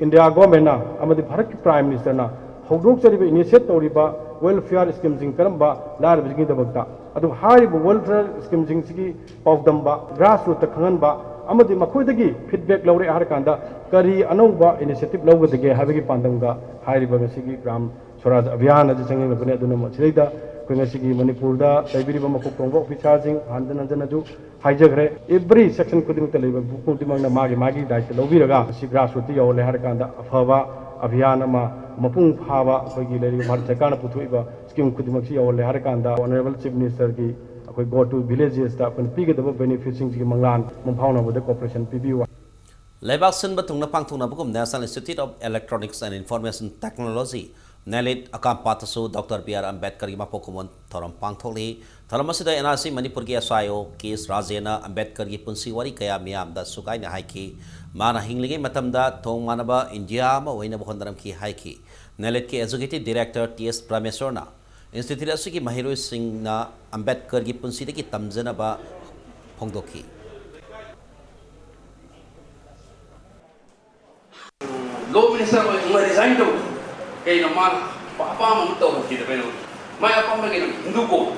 ꯏꯟꯗꯤꯌꯥ ꯒꯣꯔꯃꯦꯟꯅ ꯑꯃꯗꯤ ꯚꯥꯔꯠꯀꯤ ꯄ꯭ꯔꯥꯏꯝ ꯃꯤꯅꯤꯁꯇꯔꯅ ꯍꯧꯗꯣꯛꯆꯔꯤꯕ, ꯏꯅꯤꯁꯤꯌꯦꯠ ꯇꯧꯔꯤꯕ ꯋꯦꯜꯐꯤꯌꯥꯔ ꯁ꯭ꯀꯤꯝꯁꯤꯡ ꯀꯔꯝꯕ ꯂꯥꯏꯔꯕꯁꯤꯡꯒꯤꯗꯃꯛꯇ, ꯑꯗꯨ ꯍꯥꯏꯔꯤꯕ ꯋꯦꯜꯐꯤꯌꯥꯔ ꯁ꯭ꯀꯤꯝꯁꯤꯡꯁꯤꯒꯤ ꯄꯥꯎꯗꯝꯕ, ꯒ꯭ꯔꯥꯁ ꯔꯨꯠꯇ ꯈꯪꯍꯟꯕ ꯑꯃꯗꯤ ꯃꯈꯣꯏꯗꯒꯤ ꯐꯤꯗꯕꯦꯛ ꯂꯧꯔꯦ ꯍꯥꯏꯔꯀꯥꯟꯗ ꯀꯔꯤ ꯑꯅꯧꯕ ꯏꯅꯤꯁꯤꯌꯦꯇꯤꯚ ꯂꯧꯒꯗꯒꯦ ꯍꯥꯏꯕꯒꯤ ꯄꯥꯟꯗꯝꯒ ꯍꯥꯏꯔꯤꯕ ꯉꯁꯤꯒꯤ ꯒ꯭ꯔꯥꯝ ꯁ꯭ꯋꯔꯥꯖ ꯑꯚꯤꯌꯥꯟ ꯑꯁꯤ ꯆꯪꯁꯤꯜꯂꯛꯄꯅꯤ꯫ ꯑꯗꯨꯅ ꯃꯁꯤꯗꯩꯗ ꯑꯩꯈꯣꯏ ꯉꯁꯤꯒꯤ ꯃꯅꯤꯄꯨꯔꯗ ꯂꯩꯕꯤꯔꯤꯕ ꯃꯀꯣꯛ ꯊꯣꯡꯕ ꯑꯣꯐꯤꯁꯥꯔꯁꯤꯡ ꯍꯟꯖꯤꯟ ꯍꯟꯖꯤꯟꯅꯁꯨ ꯍꯥꯏꯖꯈ꯭ꯔꯦ꯫ ꯑꯦꯚ꯭ꯔꯤ ꯁꯦꯛꯁꯟ ꯈꯨꯗꯤꯡꯃꯛꯇ ꯂꯩꯕ ꯃꯤꯄꯨꯝ ꯈꯨꯗꯤꯡꯃꯛꯅ ꯃꯥꯒꯤ ꯃꯥꯒꯤ ꯗꯥꯏꯇ ꯂꯧꯕꯤꯔꯒ ꯃꯁꯤ ꯒ꯭ꯔꯥꯁ ꯔꯨꯠꯇ ꯌꯧꯍꯜꯂꯦ ꯍꯥꯏꯔꯀꯥꯟꯗ ꯑꯐꯕ ꯑꯚꯤꯌꯥꯟ ꯑꯃ, ꯃꯄꯨꯡ ꯐꯥꯕ ꯑꯩꯈꯣꯏꯒꯤ ꯂꯩꯔꯤꯕ ꯚꯥꯔꯠ ꯁꯔꯀꯥꯔꯅ ꯄꯨꯊꯣꯛꯏꯕ ꯁ꯭ꯀꯤꯝ ꯈꯨꯗꯤꯡꯃꯛꯁꯤ ꯌꯧꯍꯜꯂꯦ ꯍꯥꯏꯔꯀꯥꯟꯗ ꯑꯣꯅꯔꯦꯕꯜ ꯆꯤꯐ ꯃꯤꯅꯤꯁꯇꯔꯒꯤ ꯑꯩꯈꯣꯏ ꯒꯣ ꯇꯨ ꯚꯤꯂꯦꯖꯦꯁꯇ ꯑꯩꯈꯣꯏꯅ ꯄꯤꯒꯗꯕ ꯕꯦꯅꯤꯐꯤꯠꯁꯤꯡꯁꯤꯒꯤ ꯃꯪꯂꯥꯟ ꯃꯪꯐꯥꯎꯅꯕꯗ ꯀꯣꯑꯣꯄꯔꯦꯁꯟ ꯄꯤꯕꯤꯌꯨ꯫ ꯂꯩꯕꯥꯛ ꯁꯤꯟꯕ ꯊꯨꯡꯅ ꯄꯥꯡꯊꯣꯛꯅꯕꯒꯨꯝ National Institute of Electronics and Information Technology, NIELIT, ꯑꯀꯥꯝꯄꯥꯠꯇꯁꯨ ꯗꯣꯛꯇꯔ ꯕꯤ ꯑꯥꯔ ꯑꯝꯕꯦꯗꯀꯔꯒꯤ ꯃꯄꯣꯛ ꯀꯨꯝꯑꯣꯟ ꯊꯧꯔꯝ ꯄꯥꯡꯊꯣꯛꯂꯤ꯫ ꯊꯧꯔꯝ ꯑꯁꯤꯗ ꯑꯦꯟ ꯑꯥꯔ ꯁꯤ ꯃꯅꯤꯄꯨꯔꯒꯤ ꯑꯦꯁ ꯑꯥꯏ ꯑꯣ ꯀꯦ ꯑꯦꯁ ꯔꯥꯖꯦꯟꯅ ꯑꯝꯕꯦꯗꯀꯔꯒꯤ ꯄꯨꯟꯁꯤ ꯋꯥꯔꯤ ꯀꯌꯥ ꯃꯤꯌꯥꯝꯗ ꯁꯨꯒꯥꯏꯅ ꯍꯥꯏꯈꯤ꯫ ꯃꯥꯅ ꯍꯤꯡꯂꯤꯉꯩ ꯃꯇꯝꯗ ꯊꯣꯡ ꯃꯥꯟꯅꯕ ꯏꯟꯗꯤꯌꯥ ꯑꯃ ꯑꯣꯏꯅꯕ ꯍꯣꯠꯅꯔꯝꯈꯤ ꯍꯥꯏꯈꯤ꯫ ꯅꯦꯂꯤꯠꯀꯤ ꯑꯦꯛꯖꯤꯀ꯭ꯌꯨꯇꯤꯚ ꯗꯤꯔꯦꯛꯇꯔ ꯇꯤ ꯑꯦꯁ ꯄ꯭ꯔꯃꯦꯁꯣꯔꯅ ꯏꯟꯁꯇꯤꯇ꯭ꯌꯨꯠ ꯑꯁꯤꯒꯤ ꯃꯍꯩꯔꯣꯏꯁꯤꯡꯅ ꯑꯝꯕꯦꯗꯀꯔꯒꯤ ꯄꯨꯟꯁꯤꯗꯒꯤ ꯇꯝꯖꯅꯕ ꯐꯣꯡꯗꯣꯛꯈꯤ꯫ ꯂꯣ ꯃꯤꯅꯤꯁꯇꯔ ꯑꯣꯏ ꯃꯥ ꯔꯤꯖꯥꯏꯟ ꯇꯧ꯫ ꯀꯩꯅꯣ ꯃꯥꯅ ꯑꯄꯥꯝꯕ ꯑꯃ ꯇꯧꯍꯟꯈꯤꯗꯕꯩꯅꯣ? ꯃꯥꯏ ꯑꯄꯥꯝꯕ ꯀꯩꯅꯣ? ꯍꯤꯟꯗꯨ ꯀꯣꯗ꯫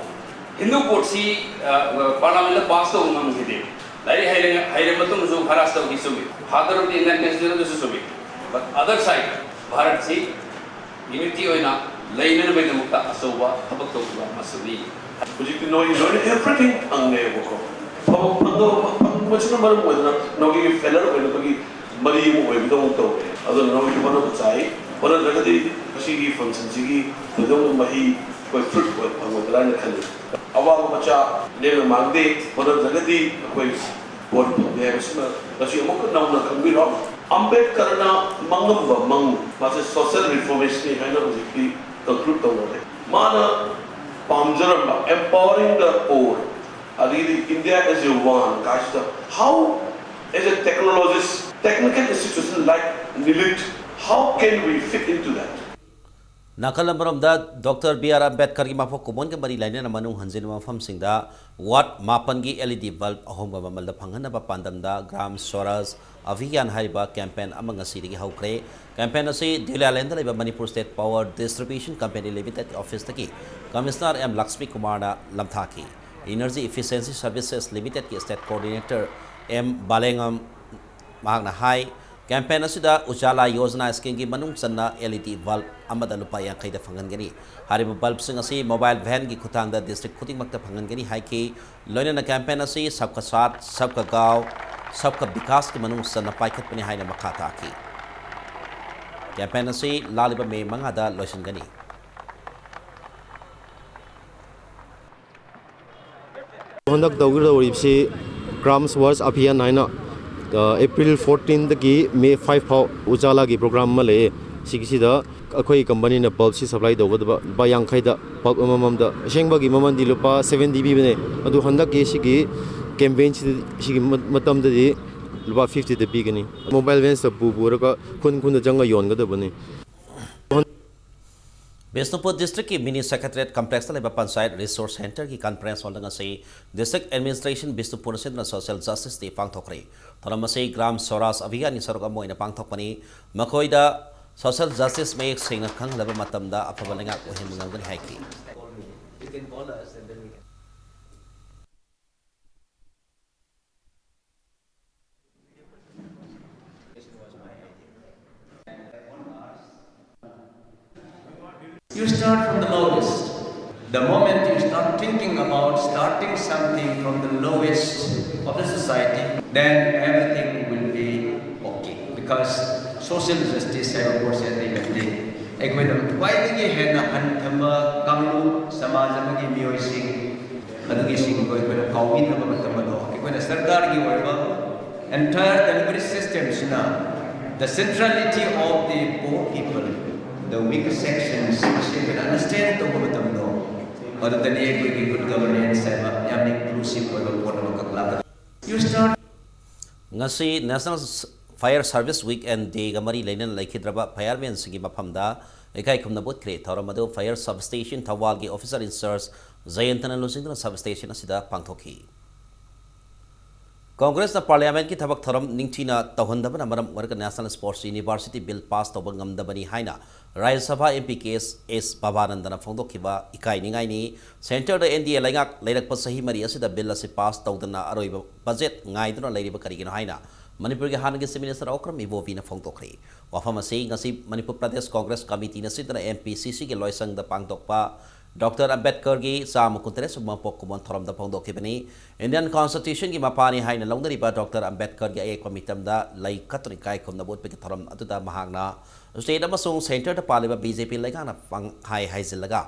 ꯍꯤꯟꯗꯨ ꯀꯣꯗꯁꯤ ꯄꯥꯔꯂꯥꯃꯦꯟꯗ ꯄꯥꯁ ꯇꯧꯕ ꯉꯝꯈꯤꯗꯦ꯫ ꯂꯥꯏꯔꯤꯛ ꯍꯩꯔꯦ, ꯍꯩꯔ ꯃꯇꯨꯡꯗꯁꯨ ꯍꯔꯥꯁ ꯇꯧꯈꯤ, ꯆꯨꯝꯃꯤ꯫ Father of the Indian constitution ꯑꯗꯨꯁꯨ ꯆꯨꯝꯃꯤ꯫ But other side, ꯚꯥꯔꯠꯁꯤ ꯌꯨꯅꯤꯇꯤ ꯑꯣꯏꯅ ꯂꯩꯅꯅꯕꯒꯤꯗꯃꯛꯇ ꯑꯆꯧꯕ ꯊꯕꯛ ꯇꯧꯈꯤꯕ ꯑꯃꯁꯨꯅꯤ꯫ ꯍꯧꯖꯤꯛꯇꯤ ꯅꯣꯏ ꯂꯣꯏꯅ ꯑꯦꯚ꯭ꯔꯤꯊꯤꯡ ꯐꯪꯉꯦꯕꯀꯣ꯫ ꯐꯕ ꯐꯪꯗꯕ ꯐꯪꯕꯁꯤꯅ ꯃꯔꯝ ꯑꯣꯏꯗꯅ ꯅꯣꯏꯒꯤ ꯐꯦꯂꯔ ꯑꯣꯏꯅꯕꯒꯤ ꯃꯔꯤ ꯑꯃ ꯑꯣꯏꯕꯗꯧꯅ ꯇꯧꯔꯦ꯫ ꯑꯗꯨꯅ ꯅꯣꯏꯁꯨ ꯍꯣꯠꯅꯕ ꯆꯥꯏ꯫ ꯍꯣꯠꯅꯗ꯭ꯔꯒꯗꯤ ꯃꯁꯤꯒꯤ ꯐꯪꯁꯟꯁꯤꯒꯤ ꯊꯣꯏꯗꯣꯛꯅ ꯃꯍꯩ ꯑꯩꯈꯣꯏ ꯐ꯭ꯔꯨꯠ ꯑꯣꯏ ꯐꯪꯉꯣꯏꯗ꯭ꯔꯥ ꯍꯥꯏꯅ ꯈꯜꯂꯤ꯫ ꯑꯋꯥꯕ ꯃꯆꯥ ꯂꯦꯝꯅ ꯃꯥꯡꯗꯦ꯫ ꯍꯣꯠꯅꯗ꯭ꯔꯒꯗꯤ ꯑꯩꯈꯣꯏ ꯚꯣꯠ ꯐꯪꯗꯦ ꯍꯥꯏꯕꯁꯤꯃ ꯉꯁꯤ ꯑꯃꯨꯛꯀ ꯅꯧꯅ ꯈꯪꯕꯤꯔꯣ꯫ ꯑꯝꯕꯦꯗꯀꯔꯅ ꯃꯪꯉꯝꯕ ꯃꯪ, ꯃꯥꯁꯦ ꯁꯣꯁꯤꯌꯦꯜ ꯔꯤꯐꯣꯔꯃꯤꯁ꯭ꯠꯅꯤ ꯍꯥꯏꯅ ꯍꯧꯖꯤꯛꯇꯤ ꯀꯟꯀ꯭ꯂꯨꯗ ꯇꯧꯅꯔꯦ꯫ ꯃꯥꯅ ꯄꯥꯝꯖꯔꯝꯕ empowering the poor, ꯑꯗꯒꯤꯗꯤ India as a one ꯀꯥꯏꯁꯤꯗ, how as a technologist, technical institution like NILIT, how can we fit into that? ꯅꯥꯀꯜ ꯑꯃꯔꯣꯝꯗ ꯗꯣꯛꯇꯔ ꯕꯤ ꯑꯥꯔ ꯑꯝꯕꯦꯗꯀꯔꯒꯤ ꯃꯄꯣꯛ ꯀꯨꯝꯑꯣꯟꯒ ꯃꯔꯤ ꯂꯩꯅꯅ ꯃꯅꯨꯡ ꯍꯟꯖꯤꯟꯕ ꯃꯐꯝꯁꯤꯡꯗ ꯋꯥꯔꯗ ꯃꯥꯄꯟꯒꯤ ꯑꯦꯜ ꯏ ꯗꯤ ꯕꯜꯕ ꯑꯍꯣꯡꯕ ꯃꯃꯜꯗ ꯐꯪꯍꯟꯅꯕ ꯄꯥꯟꯗꯝꯗ ꯒ꯭ꯔꯥꯝ ꯁ꯭ꯋꯔꯥꯖ ꯑꯚꯤꯌꯥꯟ ꯍꯥꯏꯔꯤꯕ ꯀꯦꯝꯄꯦꯟ ꯑꯃ ꯉꯁꯤꯗꯒꯤ ꯍꯧꯈ꯭ꯔꯦ꯫ ꯀꯦꯝꯄꯦꯟ ꯑꯁꯤ ꯗꯤꯎꯂꯤꯌꯥꯂꯦꯟꯗ ꯂꯩꯕ Manipur state power distribution company ꯂꯤꯃꯤꯇꯦꯗꯀꯤ ꯑꯣꯐꯤꯁꯇꯒꯤ ꯀꯃꯤꯁꯅꯔ ꯑꯦꯝ ꯂꯛꯁꯃꯤ ꯀꯨꯃꯥꯔꯅ ꯂꯝꯊꯥꯈꯤ꯫ ꯏꯅꯔꯖꯤ ꯏꯐꯤꯁꯤꯌꯦꯟꯁꯤ ꯁꯔꯚꯤꯁꯦꯁ ꯂꯤꯃꯤꯇꯦꯗꯀꯤ ꯁ꯭ꯇꯦꯠ ꯀꯣꯑꯣꯔꯗꯤꯅꯦꯇꯔ ꯑꯦꯝ ꯕꯥꯂꯦꯉꯝ ꯃꯍꯥꯛꯅ ꯍꯥꯏ, ꯀꯦꯝꯄꯦꯟ ꯑꯁꯤꯗ ꯎꯖꯥꯂꯥ ꯌꯣꯖꯅꯥ ꯁ꯭ꯀꯤꯝꯒꯤ ꯃꯅꯨꯡ ꯆꯟꯅ ꯑꯦꯜ ꯏ ꯗꯤ ꯕꯜꯕ ꯑꯃꯗ ꯂꯨꯄꯥ ꯌꯥꯡꯈꯩꯗ ꯐꯪꯍꯟꯒꯅꯤ꯫ ꯍꯥꯏꯔꯤꯕ ꯕꯜꯕꯁꯤꯡ ꯑꯁꯤ ꯃꯣꯕꯥꯏꯜ ꯚꯦꯟꯒꯤ ꯈꯨꯠꯊꯥꯡꯗ ꯗꯤꯁꯇ꯭ꯔꯤꯛ ꯈꯨꯗꯤꯡꯃꯛꯇ ꯐꯪꯍꯟꯒꯅꯤ ꯍꯥꯏꯈꯤ꯫ ꯂꯣꯏꯅꯅ ꯀꯦꯝꯄꯦꯟ ꯑꯁꯤ ꯁꯕꯀꯥ ꯁꯥꯊ, ꯁꯕꯀꯥ ꯒꯥꯎ, ꯁꯕꯀꯥ ꯕꯤꯀꯥꯁꯀꯤ ꯃꯅꯨꯡ ꯆꯟꯅ ꯄꯥꯏꯈꯠꯄꯅꯤ ꯍꯥꯏꯅ ꯃꯈꯥ ꯇꯥꯈꯤ꯫ ꯀꯦꯝꯄꯦꯟ ꯑꯁꯤ ꯂꯥꯛꯂꯤꯕ ꯃꯦ ꯃꯉꯥꯗ ꯂꯣꯏꯁꯤꯟꯒꯅꯤ꯫ ꯍꯟꯗꯛ ꯇꯧꯒꯗꯧꯔꯤꯕꯁꯤ ꯒ꯭ꯔꯥꯝ ꯁ꯭ꯋꯔꯥꯖ ꯑꯚꯤꯌꯥꯟ ꯍꯥꯏꯅ, ꯑ, ꯑꯦꯄ꯭ꯔꯤꯜ ꯐꯣꯔꯇꯤꯟꯗꯒꯤ ꯃꯦ ꯐꯥꯏꯚ ꯐꯥꯎ ꯎꯖꯥꯂꯥꯒꯤ ꯄ꯭ꯔꯣꯒ꯭ꯔꯥꯝ ꯑꯃ ꯂꯩꯌꯦ꯫ ꯁꯤꯒꯤꯁꯤꯗ ꯑꯩꯈꯣꯏ ꯀꯝꯄꯅꯤꯅ ꯕꯜꯕꯁꯤ ꯁꯄ꯭ꯂꯥꯏ ꯇꯧꯒꯗꯕ ꯂꯨꯄꯥ ꯌꯥꯡꯈꯩꯗ ꯕꯜꯕ ꯑꯃꯃꯝꯗ꯫ ꯑꯁꯦꯡꯕꯒꯤ ꯃꯃꯜꯗꯤ ꯂꯨꯄꯥ ꯁꯚꯦꯟꯇꯤ ꯄꯤꯕꯅꯦ, ꯑꯗꯨ ꯍꯟꯗꯛꯀꯤ ꯁꯤꯒꯤ ꯀꯦꯝꯄꯦꯟꯁꯤꯗ, ꯁꯤꯒꯤ ꯃ-, ꯃꯇꯝꯗꯗꯤ ꯂꯨꯄꯥ ꯐꯤꯐꯇꯤꯗ ꯄꯤꯒꯅꯤ꯫ ꯃꯣꯕꯥꯏꯜ ꯚꯦꯟꯁꯇ ꯄꯨ ꯄꯨꯔꯒ ꯈꯨꯟ ꯈꯨꯟꯗ ꯆꯪꯉ ꯌꯣꯟꯒꯗꯕꯅꯤ꯫ ꯕꯤꯁꯅꯨꯄꯨꯔ ꯗꯤꯁꯇ꯭ꯔꯤꯛꯀꯤ ꯃꯤꯅꯤ ꯁꯦꯀ꯭ꯔꯦꯇꯔꯤꯌꯦꯠ ꯀꯝꯄ꯭ꯂꯦꯛꯁꯇ ꯂꯩꯕ ꯄꯟꯆꯥꯌꯠ ꯔꯤꯁꯣꯔꯁ ꯁꯦꯟꯇꯔꯒꯤ ꯀꯟꯐꯔꯦꯟꯁ ꯍꯣꯜꯗ ꯉꯁꯤ ꯗꯤꯁꯇ꯭ꯔꯤꯛ ꯑꯦꯗꯃꯤꯅꯤꯁꯇ꯭ꯔꯦꯁꯟ ꯕꯤꯁꯅꯨꯄꯨꯔ ꯑꯁꯤꯅ ꯁꯣꯁꯤꯌꯦꯜ ꯖꯁꯇꯤꯁ ꯗꯦ ꯄꯥꯡꯊꯣꯛꯈ꯭ꯔꯦ꯫ ꯊꯧꯔꯝ ꯑꯁꯤ ꯒ꯭ꯔꯥꯝ ꯁ꯭ꯋꯔꯥꯖ ꯑꯚꯤꯌꯥꯟꯒꯤ ꯁꯔꯨꯛ ꯑꯃ ꯑꯣꯏꯅ ꯄꯥꯡꯊꯣꯛꯄꯅꯤ꯫ ꯃꯈꯣꯏꯗ ꯁꯣꯁꯤꯌꯦꯜ ꯖꯁꯇꯤꯁ ꯃꯌꯦꯛ ꯁꯦꯡꯅ ꯈꯪꯍꯜꯂꯕ ꯃꯇꯝꯗ ꯑꯐꯕ ꯂꯩꯉꯥꯛ ꯑꯣꯏꯍꯟꯕ ꯉꯝꯒꯅꯤ ꯍꯥꯏꯈꯤ꯫ You start from the lowest. The moment you start thinking about starting something from the lowest of the society, then everything will be okay. Because social justice ꯍꯥꯏꯕ ꯄꯣꯠꯁꯦ ꯑꯇꯩ ꯅꯠꯇꯦ꯫ ꯑꯩꯈꯣꯏꯅ ꯈ꯭ꯋꯥꯏꯗꯒꯤ ꯍꯦꯟꯅ ꯍꯟꯊꯕ ꯀꯥꯡꯂꯨꯞ ꯁꯃꯥꯖ ꯑꯃꯒꯤ ꯃꯤꯑꯣꯏꯁꯤꯡ ꯑꯗꯨꯒꯤꯁꯤꯡꯗꯣ ꯑꯩꯈꯣꯏꯅ ꯀꯥꯎꯕꯤꯗ꯭ꯔꯕ ꯃꯇꯝ ꯑꯗꯣ ꯑꯩꯈꯣꯏꯅ ꯁꯔꯀꯥꯔꯒꯤ ꯑꯣꯏꯕ entire delivery system ꯁꯤꯅ The centrality of the poor people, the weaker sections, ꯃꯁꯤ ꯑꯩꯈꯣꯏꯅ understand ꯇꯧꯕ ꯃꯇꯝꯗꯣ, ꯃꯗꯨꯗꯅꯤ ꯑꯩꯈꯣꯏꯒꯤ good governance ꯍꯥꯏꯕ ꯌꯥꯝꯅ inclusive ꯑꯣꯏꯕ ꯄꯣꯠ ꯑꯃꯈꯛ ꯂꯥꯛꯀꯗꯕ꯫ You start ꯉꯁꯤ National Fire Service Week and Day-ꯒ ꯃꯔꯤ ꯂꯩꯅꯅ ꯂꯩꯈꯤꯗ꯭ꯔꯕ firemen-ꯁꯤꯡꯒꯤ ꯃꯐꯝꯗ ꯏꯀꯥꯏ ꯈꯨꯝꯅꯕ ꯎꯠꯈ꯭ꯔꯦ꯫ ꯊꯧꯔꯝ ꯑꯗꯨ Fire Substation ꯊꯧꯕꯥꯜꯒꯤ officer in charge ꯖꯌꯟꯇꯅ ꯂꯨꯆꯤꯡꯗꯨꯅ substation ꯑꯁꯤꯗ ꯄꯥꯡꯊꯣꯛꯈꯤ꯫ ꯀꯣꯡꯒ꯭ꯔꯦꯁꯅ Parliament-ꯀꯤ ꯊꯕꯛ ꯊꯧꯔꯝ ꯅꯤꯡꯊꯤꯅ ꯇꯧꯍꯟꯗꯕꯅ ꯃꯔꯝ ꯑꯣꯏꯔꯒ National Sports University Bill pass ꯇꯧꯕ ꯉꯝꯗꯕꯅꯤ ꯍꯥꯏꯅ ꯔꯥꯖ꯭ꯌ ꯁꯚꯥ MP K S ꯕꯕꯥꯅꯟꯗꯅ ꯐꯣꯡꯗꯣꯛꯈꯤꯕ ꯏꯀꯥꯏꯅꯤꯡꯉꯥꯏꯅꯤ꯫ Centre-ꯗ N D A ꯂꯩꯉꯥꯛ ꯂꯩꯔꯛꯄ ꯆꯍꯤ ꯃꯔꯤ ꯑꯁꯤꯗ bill ꯑꯁꯤ pass ꯇꯧꯗꯅ ꯑꯔꯣꯏꯕ budget ꯉꯥꯏꯗꯨꯅ ꯂꯩꯔꯤꯕ ꯀꯔꯤꯒꯤꯅꯣ ꯍꯥꯏꯅ ꯃꯅꯤꯄꯨꯔꯒꯤ ꯍꯥꯟꯅꯒꯤ Chief Minister ꯑꯣꯀ꯭ꯔꯝ ꯏꯕꯣꯕꯤꯅ ꯐꯣꯡꯗꯣꯛꯈ꯭ꯔꯦ꯫ ꯋꯥꯐꯝ ꯑꯁꯤ ꯉꯁꯤ ꯃꯅꯤꯄꯨꯔ ꯄ꯭ꯔꯗꯦꯁ ꯀꯣꯡꯒ꯭ꯔꯦꯁ ꯀꯃꯤꯇꯤꯅ ꯁꯤꯟꯗꯨꯅ M P C C-ꯒꯤ ꯂꯣꯏꯁꯪꯗ ꯄꯥꯡꯊꯣꯛꯄ ꯗꯣꯛꯇꯔ ꯑꯝꯕꯦꯗꯀꯔꯒꯤ ꯆꯥꯝꯃ ꯀꯨꯟꯇꯔꯦꯠ ꯁꯨꯕ ꯃꯄꯣꯛ ꯀꯨꯝꯑꯣꯟ ꯊꯧꯔꯝꯗ ꯐꯣꯡꯗꯣꯛꯈꯤꯕꯅꯤ꯫ Indian Constitution-ꯒꯤ ꯃꯄꯥꯅꯤ ꯍꯥꯏꯅ ꯂꯧꯅꯔꯤꯕ ꯗꯣꯛꯇꯔ ꯑꯝꯕꯦꯗꯀꯔꯒꯤ ꯑꯌꯦꯛꯄ ꯃꯤꯇꯝꯗ ꯂꯩ ꯀꯠꯇꯨꯅ ꯏꯀꯥꯏ ꯈꯨꯝꯅꯕ ꯎꯠꯄꯒꯤ ꯊꯧꯔꯝ ꯑꯗꯨꯗ ꯃꯍꯥꯛꯅ state ꯑꯃꯁꯨꯡ centre-ꯗ ꯄꯥꯜꯂꯤꯕ B J P ꯂꯩꯉꯥꯛꯅ ꯄꯪꯍꯥꯏ ꯍꯥꯏꯖꯤꯜꯂꯒ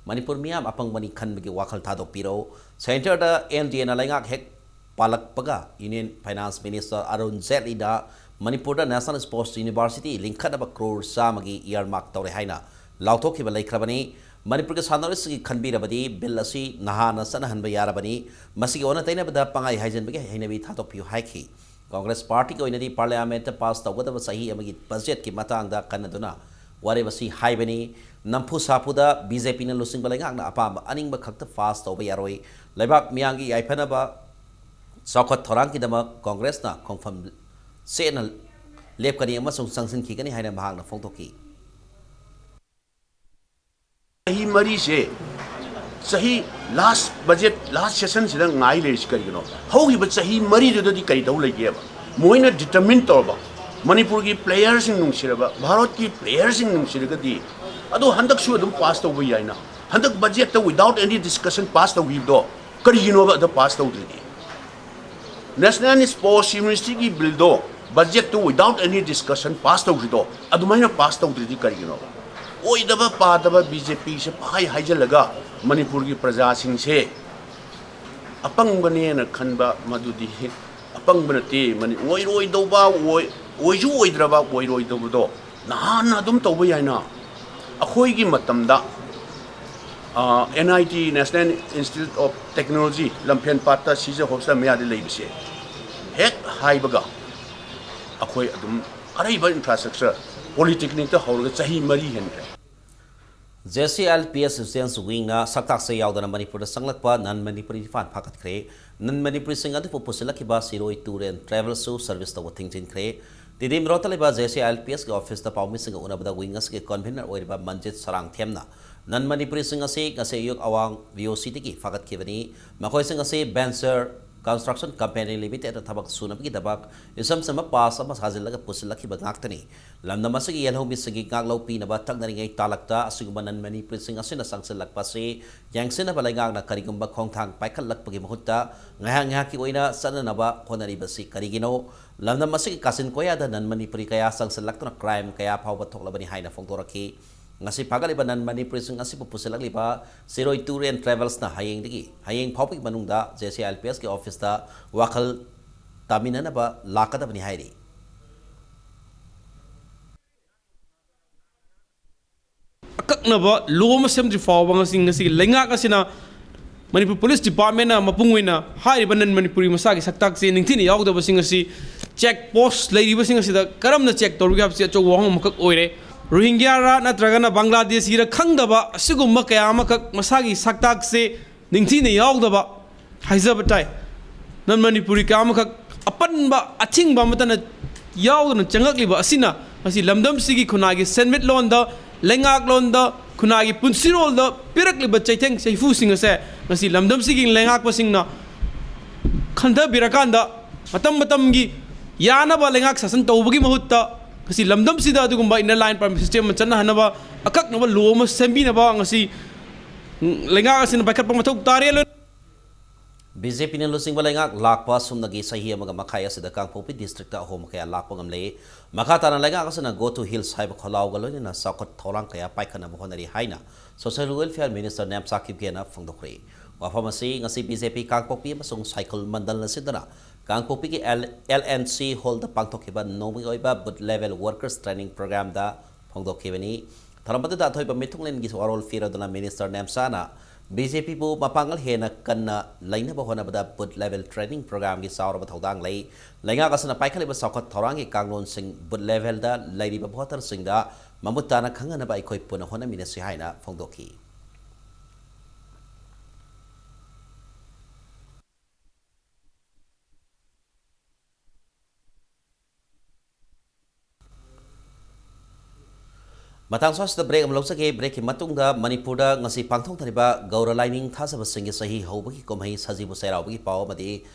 ꯃꯅꯤꯄꯨꯔ ꯃꯤꯌꯥꯝ ꯑꯄꯪꯕꯅꯤ ꯈꯟꯕꯒꯤ ꯋꯥꯈꯜ ꯊꯥꯗꯣꯛꯄꯤꯔꯣ꯫ Centre-ꯗ N D A-ꯅ ꯂꯩꯉꯥꯛ ꯍꯦꯛ ꯄꯥꯜꯂꯛꯄꯒ Union Finance Minister ꯑꯔꯨꯟ ꯖꯦꯠꯂꯤꯅ ꯃꯅꯤꯄꯨꯔꯗ National Sports University ꯂꯤꯡꯈꯠꯅꯕ ꯀ꯭ꯔꯣꯔ ꯆꯥꯝꯃꯒꯤ earmark ꯇꯧꯔꯦ ꯍꯥꯏꯅ ꯂꯥꯎꯊꯣꯛꯈꯤꯕ ꯂꯩꯈ꯭ꯔꯕꯅꯤ꯫ ꯃꯅꯤꯄꯨꯔꯒꯤ ꯁꯥꯟꯅꯔꯣꯏꯁꯤꯡꯒꯤ ꯈꯟꯕꯤꯔꯕꯗꯤ bill ꯑꯁꯤ ꯅꯍꯥꯟꯅ ꯆꯠꯅꯍꯟꯕ ꯌꯥꯔꯕꯅꯤ꯫ ꯃꯁꯤꯒꯤ ꯑꯣꯟꯅ ꯇꯩꯅꯕꯗ ꯄꯪꯍꯥꯏ ꯍꯥꯏꯖꯤꯟꯕꯒꯤ ꯍꯩꯅꯕꯤ ꯊꯥꯗꯣꯛꯄꯤꯌꯨ ꯍꯥꯏꯈꯤ꯫ ꯀꯣꯡꯒ꯭ꯔꯦꯁ ꯄꯥꯔꯇꯤꯒꯤ ꯑꯣꯏꯅꯗꯤ Parliament-ꯇ pass ꯇꯧꯒꯗꯕ ꯆꯍꯤ ꯑꯃꯒꯤ budget-ꯀꯤ ꯃꯇꯥꯡꯗ ꯈꯟꯅꯗꯨꯅ ꯋꯥꯔꯦꯞ ꯑꯁꯤ ꯍꯥꯏꯕꯅꯤ꯫ ꯅꯝꯐꯨ ꯁꯥꯐꯨꯗ B J P-ꯅ ꯂꯨꯆꯤꯡꯕ ꯂꯩꯉꯥꯛꯅ ꯑꯄꯥꯝꯕ ꯑꯅꯤꯡꯕ ꯈꯛꯇ pass ꯇꯧꯕ ꯌꯥꯔꯣꯏ꯫ ꯂꯩꯕꯥꯛ ꯃꯤꯌꯥꯝꯒꯤ ꯌꯥꯏꯐꯅꯕ ꯆꯥꯎꯈꯠ ꯊꯧꯔꯥꯡꯒꯤꯗꯃꯛ ꯀꯣꯡꯒ꯭ꯔꯦꯁꯅ ꯈꯣꯡꯐꯝ ꯆꯦꯠꯅ ꯂꯦꯞꯀꯅꯤ ꯑꯃꯁꯨꯡ ꯆꯪꯁꯤꯟꯈꯤꯒꯅꯤ ꯍꯥꯏꯅ ꯃꯍꯥꯛꯅ ꯐꯣꯡꯗꯣꯛꯈꯤ꯫ ꯆꯍꯤ ꯃꯔꯤꯁꯦ, ꯆꯍꯤ last budget, last session-ꯁꯤꯗ ꯉꯥꯏ ꯂꯩꯔꯤꯁꯤ ꯀꯔꯤꯒꯤꯅꯣ? ꯍꯧꯈꯤꯕ ꯆꯍꯤ ꯃꯔꯤꯗꯨꯗꯗꯤ ꯀꯔꯤ ꯇꯧ ꯂꯩꯒꯦꯕ? ꯃꯣꯏꯅ determine ꯇꯧꯔꯕ ꯃꯅꯤꯄꯨꯔꯒꯤ player-ꯁꯤꯡ ꯅꯨꯡꯁꯤꯔꯕ, ꯚꯥꯔꯠꯀꯤ player-ꯁꯤꯡ ꯅꯨꯡꯁꯤꯔꯒꯗꯤ ꯑꯗꯣ ꯍꯟꯗꯛꯁꯨ ꯑꯗꯨꯝ pass ꯇꯧꯕ ꯌꯥꯏꯅ꯫ ꯍꯟꯗꯛ budget-ꯇ without any discussion pass ꯇꯧꯈꯤꯕꯗꯣ ꯀꯔꯤꯒꯤꯅꯣꯕ? ꯑꯗ pass ꯇꯧꯗ꯭ꯔꯤꯗꯤ꯫ National Sports University-ꯒꯤ bill-ꯗꯣ, budget-ꯇꯨ without any discussion pass ꯇꯧꯈ꯭ꯔꯤꯗꯣ ꯑꯗꯨꯃꯥꯏꯅ pass ꯇꯧꯗ꯭ꯔꯤꯗꯤ ꯀꯔꯤꯒꯤꯅꯣꯕ? ꯑꯣꯏꯗꯕ ꯄꯥꯗꯕ B J P-ꯁꯦ ꯄꯪꯍꯥꯏ ꯍꯥꯏꯖꯤꯜꯂꯒ ꯃꯅꯤꯄꯨꯔꯒꯤ ꯄ꯭ꯔꯖꯥꯁꯤꯡꯁꯦ ꯑꯄꯪꯕꯅꯦꯅ ꯈꯟꯕ, ꯃꯗꯨꯗꯤ ꯑꯄꯪꯕ ꯅꯠꯇꯦ꯫ ꯃꯅꯤ-, ꯑꯣꯏꯔꯣꯏꯗꯧꯕ, ꯑꯣꯏ-, ꯑꯣꯏꯁꯨ ꯑꯣꯏꯗ꯭ꯔꯕ, ꯑꯣꯏꯔꯣꯏꯗꯕꯗꯣ ꯅꯍꯥꯟꯅ ꯑꯗꯨꯝ ꯇꯧꯕ ꯌꯥꯏꯅ꯫ ꯑꯩꯈꯣꯏꯒꯤ ꯃꯇꯝꯗ N I T, National Institute of Technology, Lamphel ꯄꯥꯠꯇ ꯁꯤꯖ ꯍꯣꯁꯄꯤꯇꯥꯜ ꯃꯌꯥꯗ ꯂꯩꯕꯁꯦ ꯍꯦꯛ ꯍꯥꯏꯕꯒ ꯑꯩꯈꯣꯏ ꯑꯗꯨꯝ ꯑꯔꯩꯕ ꯏꯟꯐ꯭ꯔꯥꯁ꯭ꯇ꯭ꯔꯛꯆꯔ, ꯄꯣꯂꯤꯇꯦꯛꯅꯤꯛꯇ ꯍꯧꯔꯒ ꯆꯍꯤ ꯃꯔꯤ ꯍꯦꯟꯈ꯭ꯔꯦ꯫ J C L P S ꯔꯤꯖꯤꯁꯇꯦꯟꯁ ꯋꯤꯡꯅ ꯁꯛꯇꯥꯛꯁꯦ ꯌꯥꯎꯗꯅ ꯃꯅꯤꯄꯨꯔꯗ ꯆꯪꯂꯛꯄ ꯅꯟ ꯃꯅꯤꯄꯨꯔꯤ ꯅꯤꯄꯥꯟ ꯐꯥꯒꯠꯈ꯭ꯔꯦ꯫ ꯅꯟ ꯃꯅꯤꯄꯨꯔꯤꯁꯤꯡ ꯑꯗꯨꯕꯨ ꯄꯨꯁꯤꯜꯂꯛꯈꯤꯕ ꯁꯤꯔꯣꯏ ꯇꯨꯔ ꯑꯦꯟ ꯇ꯭ꯔꯥꯚꯦꯜꯁꯁꯨ ꯁꯔꯚꯤꯁ ꯇꯧꯕ ꯊꯤꯡꯖꯤꯟꯈ꯭ꯔꯦ꯫ ꯇꯤꯗꯤꯝ ꯔꯣꯗꯇ ꯂꯩꯕ ꯖꯦ ꯁꯤ ꯑꯦꯜ ꯄꯤ ꯑꯦꯁꯀꯤ ꯑꯣꯐꯤꯁꯇ ꯄꯥꯎꯃꯤꯁꯤꯡꯒ ꯎꯅꯕꯗ ꯋꯤꯡ ꯑꯁꯤꯒꯤ ꯀꯟꯚꯤꯅꯔ ꯑꯣꯏꯔꯤꯕ ꯃꯟꯖꯤꯠ ꯁꯔꯥꯡꯊꯦꯝꯅ ꯅꯟ ꯃꯅꯤꯄꯨꯔꯤꯁꯤꯡ ꯑꯁꯤ ꯉꯁꯤ ꯑꯌꯨꯛ ꯑꯋꯥꯡ ꯚꯤ ꯑꯣ ꯁꯤꯗꯒꯤ ꯐꯥꯒꯠꯈꯤꯕꯅꯤ꯫ ꯃꯈꯣꯏꯁꯤꯡ ꯑꯁꯤ ꯚꯦꯟꯆꯔ ꯀꯟꯁꯇ꯭ꯔꯛꯁꯟ ꯀꯝꯄꯦꯅꯤ ꯂꯤꯃꯤꯇꯦꯗꯇ ꯊꯕꯛ ꯁꯨꯅꯕꯒꯤꯗꯃꯛ ꯏꯁꯝ ꯁꯝꯕ ꯄꯥꯁ ꯑꯃ ꯁꯥꯖꯤꯜꯂꯒ ꯄꯨꯁꯤꯜꯂꯛꯈꯤꯕ ꯉꯥꯛꯇꯅꯤ꯫ ꯂꯝꯗꯝ ꯑꯁꯤꯒꯤ ꯌꯦꯜꯍꯧꯃꯤꯁꯤꯡꯒꯤ ꯉꯥꯛꯂꯧ ꯄꯤꯅꯕ ꯇꯛꯅꯔꯤꯉꯩ ꯇꯥꯂꯛꯇ ꯑꯁꯤꯒꯨꯝꯕ ꯅꯟ ꯃꯅꯤꯄꯨꯔꯤꯁꯤꯡ ꯑꯁꯤꯅ ꯆꯪꯁꯤꯜꯂꯛꯄ ꯑꯁꯤ ꯌꯦꯡꯁꯤꯟꯅꯕ ꯂꯩꯉꯥꯛꯅ ꯀꯔꯤꯒꯨꯝꯕ ꯈꯣꯡꯊꯥꯡ ꯄꯥꯏꯈꯠꯂꯛꯄꯒꯤ ꯃꯍꯨꯠꯇ ꯉꯥꯏꯍꯥꯛ ꯉꯥꯏꯍꯥꯛꯀꯤ ꯑꯣꯏꯅ ꯆꯠꯅꯅꯕ ꯍꯣꯠꯅꯔꯤꯕꯁꯤ ꯀꯔꯤꯒꯤꯅꯣ? ꯂꯝꯗꯝ ꯑꯁꯤꯒꯤ ꯀꯥꯆꯤꯟ ꯀꯣꯌꯥꯗ ꯅꯟ ꯃꯅꯤꯄꯨꯔꯤ ꯀꯌꯥ ꯆꯪꯁꯤꯜꯂꯛꯇꯨꯅ ꯀ꯭ꯔꯥꯏꯝ ꯀꯌꯥ ꯐꯥꯎꯕ ꯊꯣꯛꯂꯕꯅꯤ ꯍꯥꯏꯅ ꯐꯣꯡꯗꯣꯔꯛꯈꯤ꯫ ꯉꯁꯤ ꯐꯥꯒꯠꯂꯤꯕ ꯅꯟ ꯃꯅꯤꯄꯨꯔꯤꯁꯤꯡ ꯑꯁꯤꯕꯨ ꯄꯨꯁꯤꯜꯂꯛꯂꯤꯕ ꯁꯤꯔꯣꯏ ꯇꯨꯔ ꯑꯦꯟ ꯇ꯭ꯔꯥꯚꯦꯜꯁꯅ ꯍꯌꯦꯡꯗꯒꯤ ꯍꯌꯦꯡ ꯐꯥꯎꯕꯒꯤ ꯃꯅꯨꯡꯗ ꯖꯦ ꯁꯤ ꯑꯦꯜ ꯄꯤ ꯑꯦꯁꯀꯤ ꯑꯣꯐꯤꯁꯇ ꯋꯥꯈꯜ ꯇꯥꯃꯤꯟꯅꯅꯕ ꯂꯥꯛꯀꯗꯕꯅꯤ ꯍꯥꯏꯔꯤ꯫ ꯑꯀꯛꯅꯕ ꯂꯣ ꯑꯃ ꯁꯦꯝꯗ꯭ꯔꯤ ꯐꯥꯎꯕ ꯉꯁꯤ, ꯉꯁꯤꯒꯤ ꯂꯩꯉꯥꯛ ꯑꯁꯤꯅ, ꯃꯅꯤꯄꯨꯔ ꯄꯨꯂꯤꯁ ꯗꯤꯄꯥꯔꯠꯃꯦꯟꯅ ꯃꯄꯨꯡ ꯑꯣꯏꯅ ꯍꯥꯏꯔꯤꯕ ꯅꯟ ꯃꯅꯤꯄꯨꯔꯤ ꯃꯁꯥꯒꯤ ꯁꯛꯇꯥꯛꯁꯦ ꯅꯤꯡꯊꯤꯅ ꯌꯥꯎꯗꯕꯁꯤꯡ ꯑꯁꯤ, ꯆꯦꯛ ꯄꯣꯁ ꯂꯩꯔꯤꯕꯁꯤꯡ ꯑꯁꯤꯗ ꯀꯔꯝꯅ ꯆꯦꯛ ꯇꯧꯔꯤꯒꯦ ꯍꯥꯏꯕꯁꯤ ꯑꯆꯧꯕ ꯋꯥꯍꯪ ꯑꯃꯈꯛ ꯑꯣꯏꯔꯦ꯫ ꯔꯣꯍꯤꯡꯒ꯭ꯌꯥꯔꯥ ꯅꯠꯇ꯭ꯔꯒꯅ ꯕꯪꯒ꯭ꯂꯥꯗꯦꯁꯤꯔ ꯈꯪꯗꯕ ꯑꯁꯤꯒꯨꯝꯕ ꯀꯌꯥ ꯑꯃꯈꯛ ꯃꯁꯥꯒꯤ ꯁꯛꯇꯥꯛꯁꯦ ꯅꯤꯡꯊꯤꯅ ꯌꯥꯎꯗꯕ, ꯍꯥꯏꯖꯕ ꯇꯥꯏ, ꯅꯟ ꯃꯅꯤꯄꯨꯔꯤ ꯀꯌꯥ ꯑꯃꯈꯛ ꯑꯄꯟꯕ ꯑꯊꯤꯡꯕ ꯑꯃꯠꯇꯅ ꯌꯥꯎꯗꯅ ꯆꯪꯂꯛꯂꯤꯕ ꯑꯁꯤꯅ ꯉꯁꯤ ꯂꯝꯗꯝꯁꯤꯒꯤ ꯈꯨꯟꯅꯥꯏꯒꯤ ꯁꯦꯟꯃꯤꯠꯂꯣꯟꯗ, ꯂꯩꯉꯥꯛꯂꯣꯟꯗ, ꯈꯨꯟꯅꯥꯏꯒꯤ ꯄꯨꯟꯁꯤꯔꯣꯜꯗ ꯄꯤꯔꯛꯂꯤꯕ ꯆꯩꯊꯦꯡ ꯆꯩꯐꯨꯁꯤꯡ ꯑꯁꯦ ꯉꯁꯤ ꯂꯝꯗꯝꯁꯤꯒꯤ ꯂꯩꯉꯥꯛꯄꯁꯤꯡꯅ ꯈꯟꯊꯕꯤꯔꯀꯥꯟꯗ ꯃꯇꯝ ꯃꯇꯝꯒꯤ ꯌꯥꯅꯕ ꯂꯩꯉꯥꯛ ꯁꯥꯁꯟ ꯇꯧꯕꯒꯤ ꯃꯍꯨꯠꯇ ꯉꯁꯤ ꯂꯝꯗꯝꯁꯤꯗ ꯑꯗꯨꯒꯨꯝꯕ inner line permit system ꯑꯃ ꯆꯠꯅꯍꯟꯅꯕ ꯑꯀꯛꯅꯕ ꯂꯣ ꯑꯃ ꯁꯦꯝꯕꯤꯅꯕ ꯉꯁꯤ ꯂꯩꯉꯥꯛ ꯑꯁꯤꯅ ꯄꯥꯏꯈꯠꯄ ꯃꯊꯧ ꯇꯥꯔꯦ꯫ ꯕꯤ ꯖꯦ ꯄꯤꯅ ꯂꯨꯆꯤꯡꯕ ꯂꯩꯉꯥꯛ ꯂꯥꯛꯄ ꯁꯨꯞꯅꯒꯤ ꯆꯍꯤ ꯑꯃꯒ ꯃꯈꯥꯏ ꯑꯁꯤꯗ ꯀꯥꯡꯄꯣꯛꯄꯤ ꯗꯤꯁꯇ꯭ꯔꯤꯛꯇ ꯑꯍꯣꯡꯕ ꯀꯌꯥ ꯂꯥꯛꯄ ꯉꯝꯂꯦ꯫ ꯃꯈꯥ ꯇꯥꯅ ꯂꯩꯉꯥꯛ ꯑꯁꯤꯅ Go to Hills ꯍꯥꯏꯕ ꯈꯣꯜꯂꯥꯎꯒ ꯂꯣꯏꯅꯅ ꯆꯥꯎꯈꯠ ꯊꯧꯔꯥꯡ ꯀꯌꯥ ꯄꯥꯏꯈꯠꯅꯕ ꯍꯣꯠꯅꯔꯤ ꯍꯥꯏꯅ Social Welfare Minister ꯅꯦꯝꯆꯥ ꯀꯤꯞꯒꯦꯅ ꯐꯣꯡꯗꯣꯛꯈ꯭ꯔꯦ꯫ ꯋꯥꯐꯝ ꯑꯁꯤ ꯉꯁꯤ ꯕꯤ ꯖꯦ ꯄꯤ ꯀꯥꯡꯄꯣꯛꯄꯤ ꯑꯃꯁꯨꯡ ꯁꯥꯏꯈꯜ ꯃꯟꯗꯜꯅ ꯁꯤꯟꯗꯨꯅ ꯀꯥꯡꯄꯣꯛꯄꯤꯒꯤ ꯑꯦꯜ ꯑꯦꯟ ꯁꯤ ꯍꯣꯜꯗ ꯄꯥꯡꯊꯣꯛꯈꯤꯕ ꯅꯣꯡꯃꯒꯤ ꯑꯣꯏꯕ ꯕꯨꯊ ꯂꯦꯚꯦꯜ ꯋꯥꯔꯀꯔꯁ ꯇ꯭ꯔꯦꯅꯤꯡ ꯄ꯭ꯔꯣꯒ꯭ꯔꯥꯝꯗ ꯐꯣꯡꯗꯣꯛꯈꯤꯕꯅꯤ꯫ ꯊꯧꯔꯝ ꯑꯗꯨꯗ ꯑꯊꯣꯏꯕ ꯃꯤꯊꯨꯡꯂꯦꯟꯒꯤ ꯋꯥꯔꯣꯜ ꯄꯤꯔꯗꯨꯅ ꯃꯤꯅꯤꯁꯇꯔ ꯅꯦꯝꯁꯥꯅ ꯕꯤ ꯖꯦ ꯄꯤꯕꯨ ꯃꯄꯥꯡꯒꯜ ꯍꯦꯟꯅ ꯀꯟꯅ ꯂꯩꯅꯕ ꯍꯣꯠꯅꯕꯗ ꯕꯨꯊ ꯂꯦꯚꯦꯜ ꯇ꯭ꯔꯦꯅꯤꯡ ꯄ꯭ꯔꯣꯒ꯭ꯔꯥꯝꯒꯤ ꯆꯥꯎꯔꯕ ꯊꯧꯗꯥꯡ ꯂꯩ꯫ ꯂꯩꯉꯥꯛ ꯑꯁꯤꯅ ꯄꯥꯏꯈꯠꯂꯤꯕ ꯆꯥꯎꯈꯠ ꯊꯧꯔꯥꯡꯒꯤ ꯀꯥꯡꯂꯣꯟꯁꯤꯡ ꯕꯨꯊ ꯂꯦꯚꯦꯜꯗ ꯂꯩꯔꯤꯕ ꯚꯣꯇꯔꯁꯤꯡꯗ ꯃꯃꯨꯠ ꯇꯥꯅ ꯈꯪꯍꯟꯅꯕ ꯑꯩꯈꯣꯏ ꯄꯨꯟꯅ ꯍꯣꯠꯅꯃꯤꯟꯅꯁꯤ ꯍꯥꯏꯅ ꯐꯣꯡꯗꯣꯛꯈꯤ꯫ ꯃꯇꯥꯡ ꯑꯁꯤꯗ ꯕ꯭ꯔꯦꯛ ꯑꯃ ꯂꯧꯖꯒꯦ꯫ ꯕ꯭ꯔꯦꯛꯀꯤ ꯃꯇꯨꯡꯗ ꯃꯅꯤꯄꯨꯔꯗ ꯉꯁꯤ ꯄꯥꯡꯊꯣꯛꯅꯔꯤꯕ ꯒꯧꯔ ꯂꯥꯏꯅꯤꯡ ꯊꯥꯖꯕꯁꯤꯡꯒꯤ ꯆꯍꯤ ꯍꯧꯕꯒꯤ ꯀꯨꯝꯍꯩ ꯁꯖꯤꯕꯨ ꯆꯩꯔꯥꯎꯕꯒꯤ ꯄꯥꯎ ꯑꯃꯗꯤ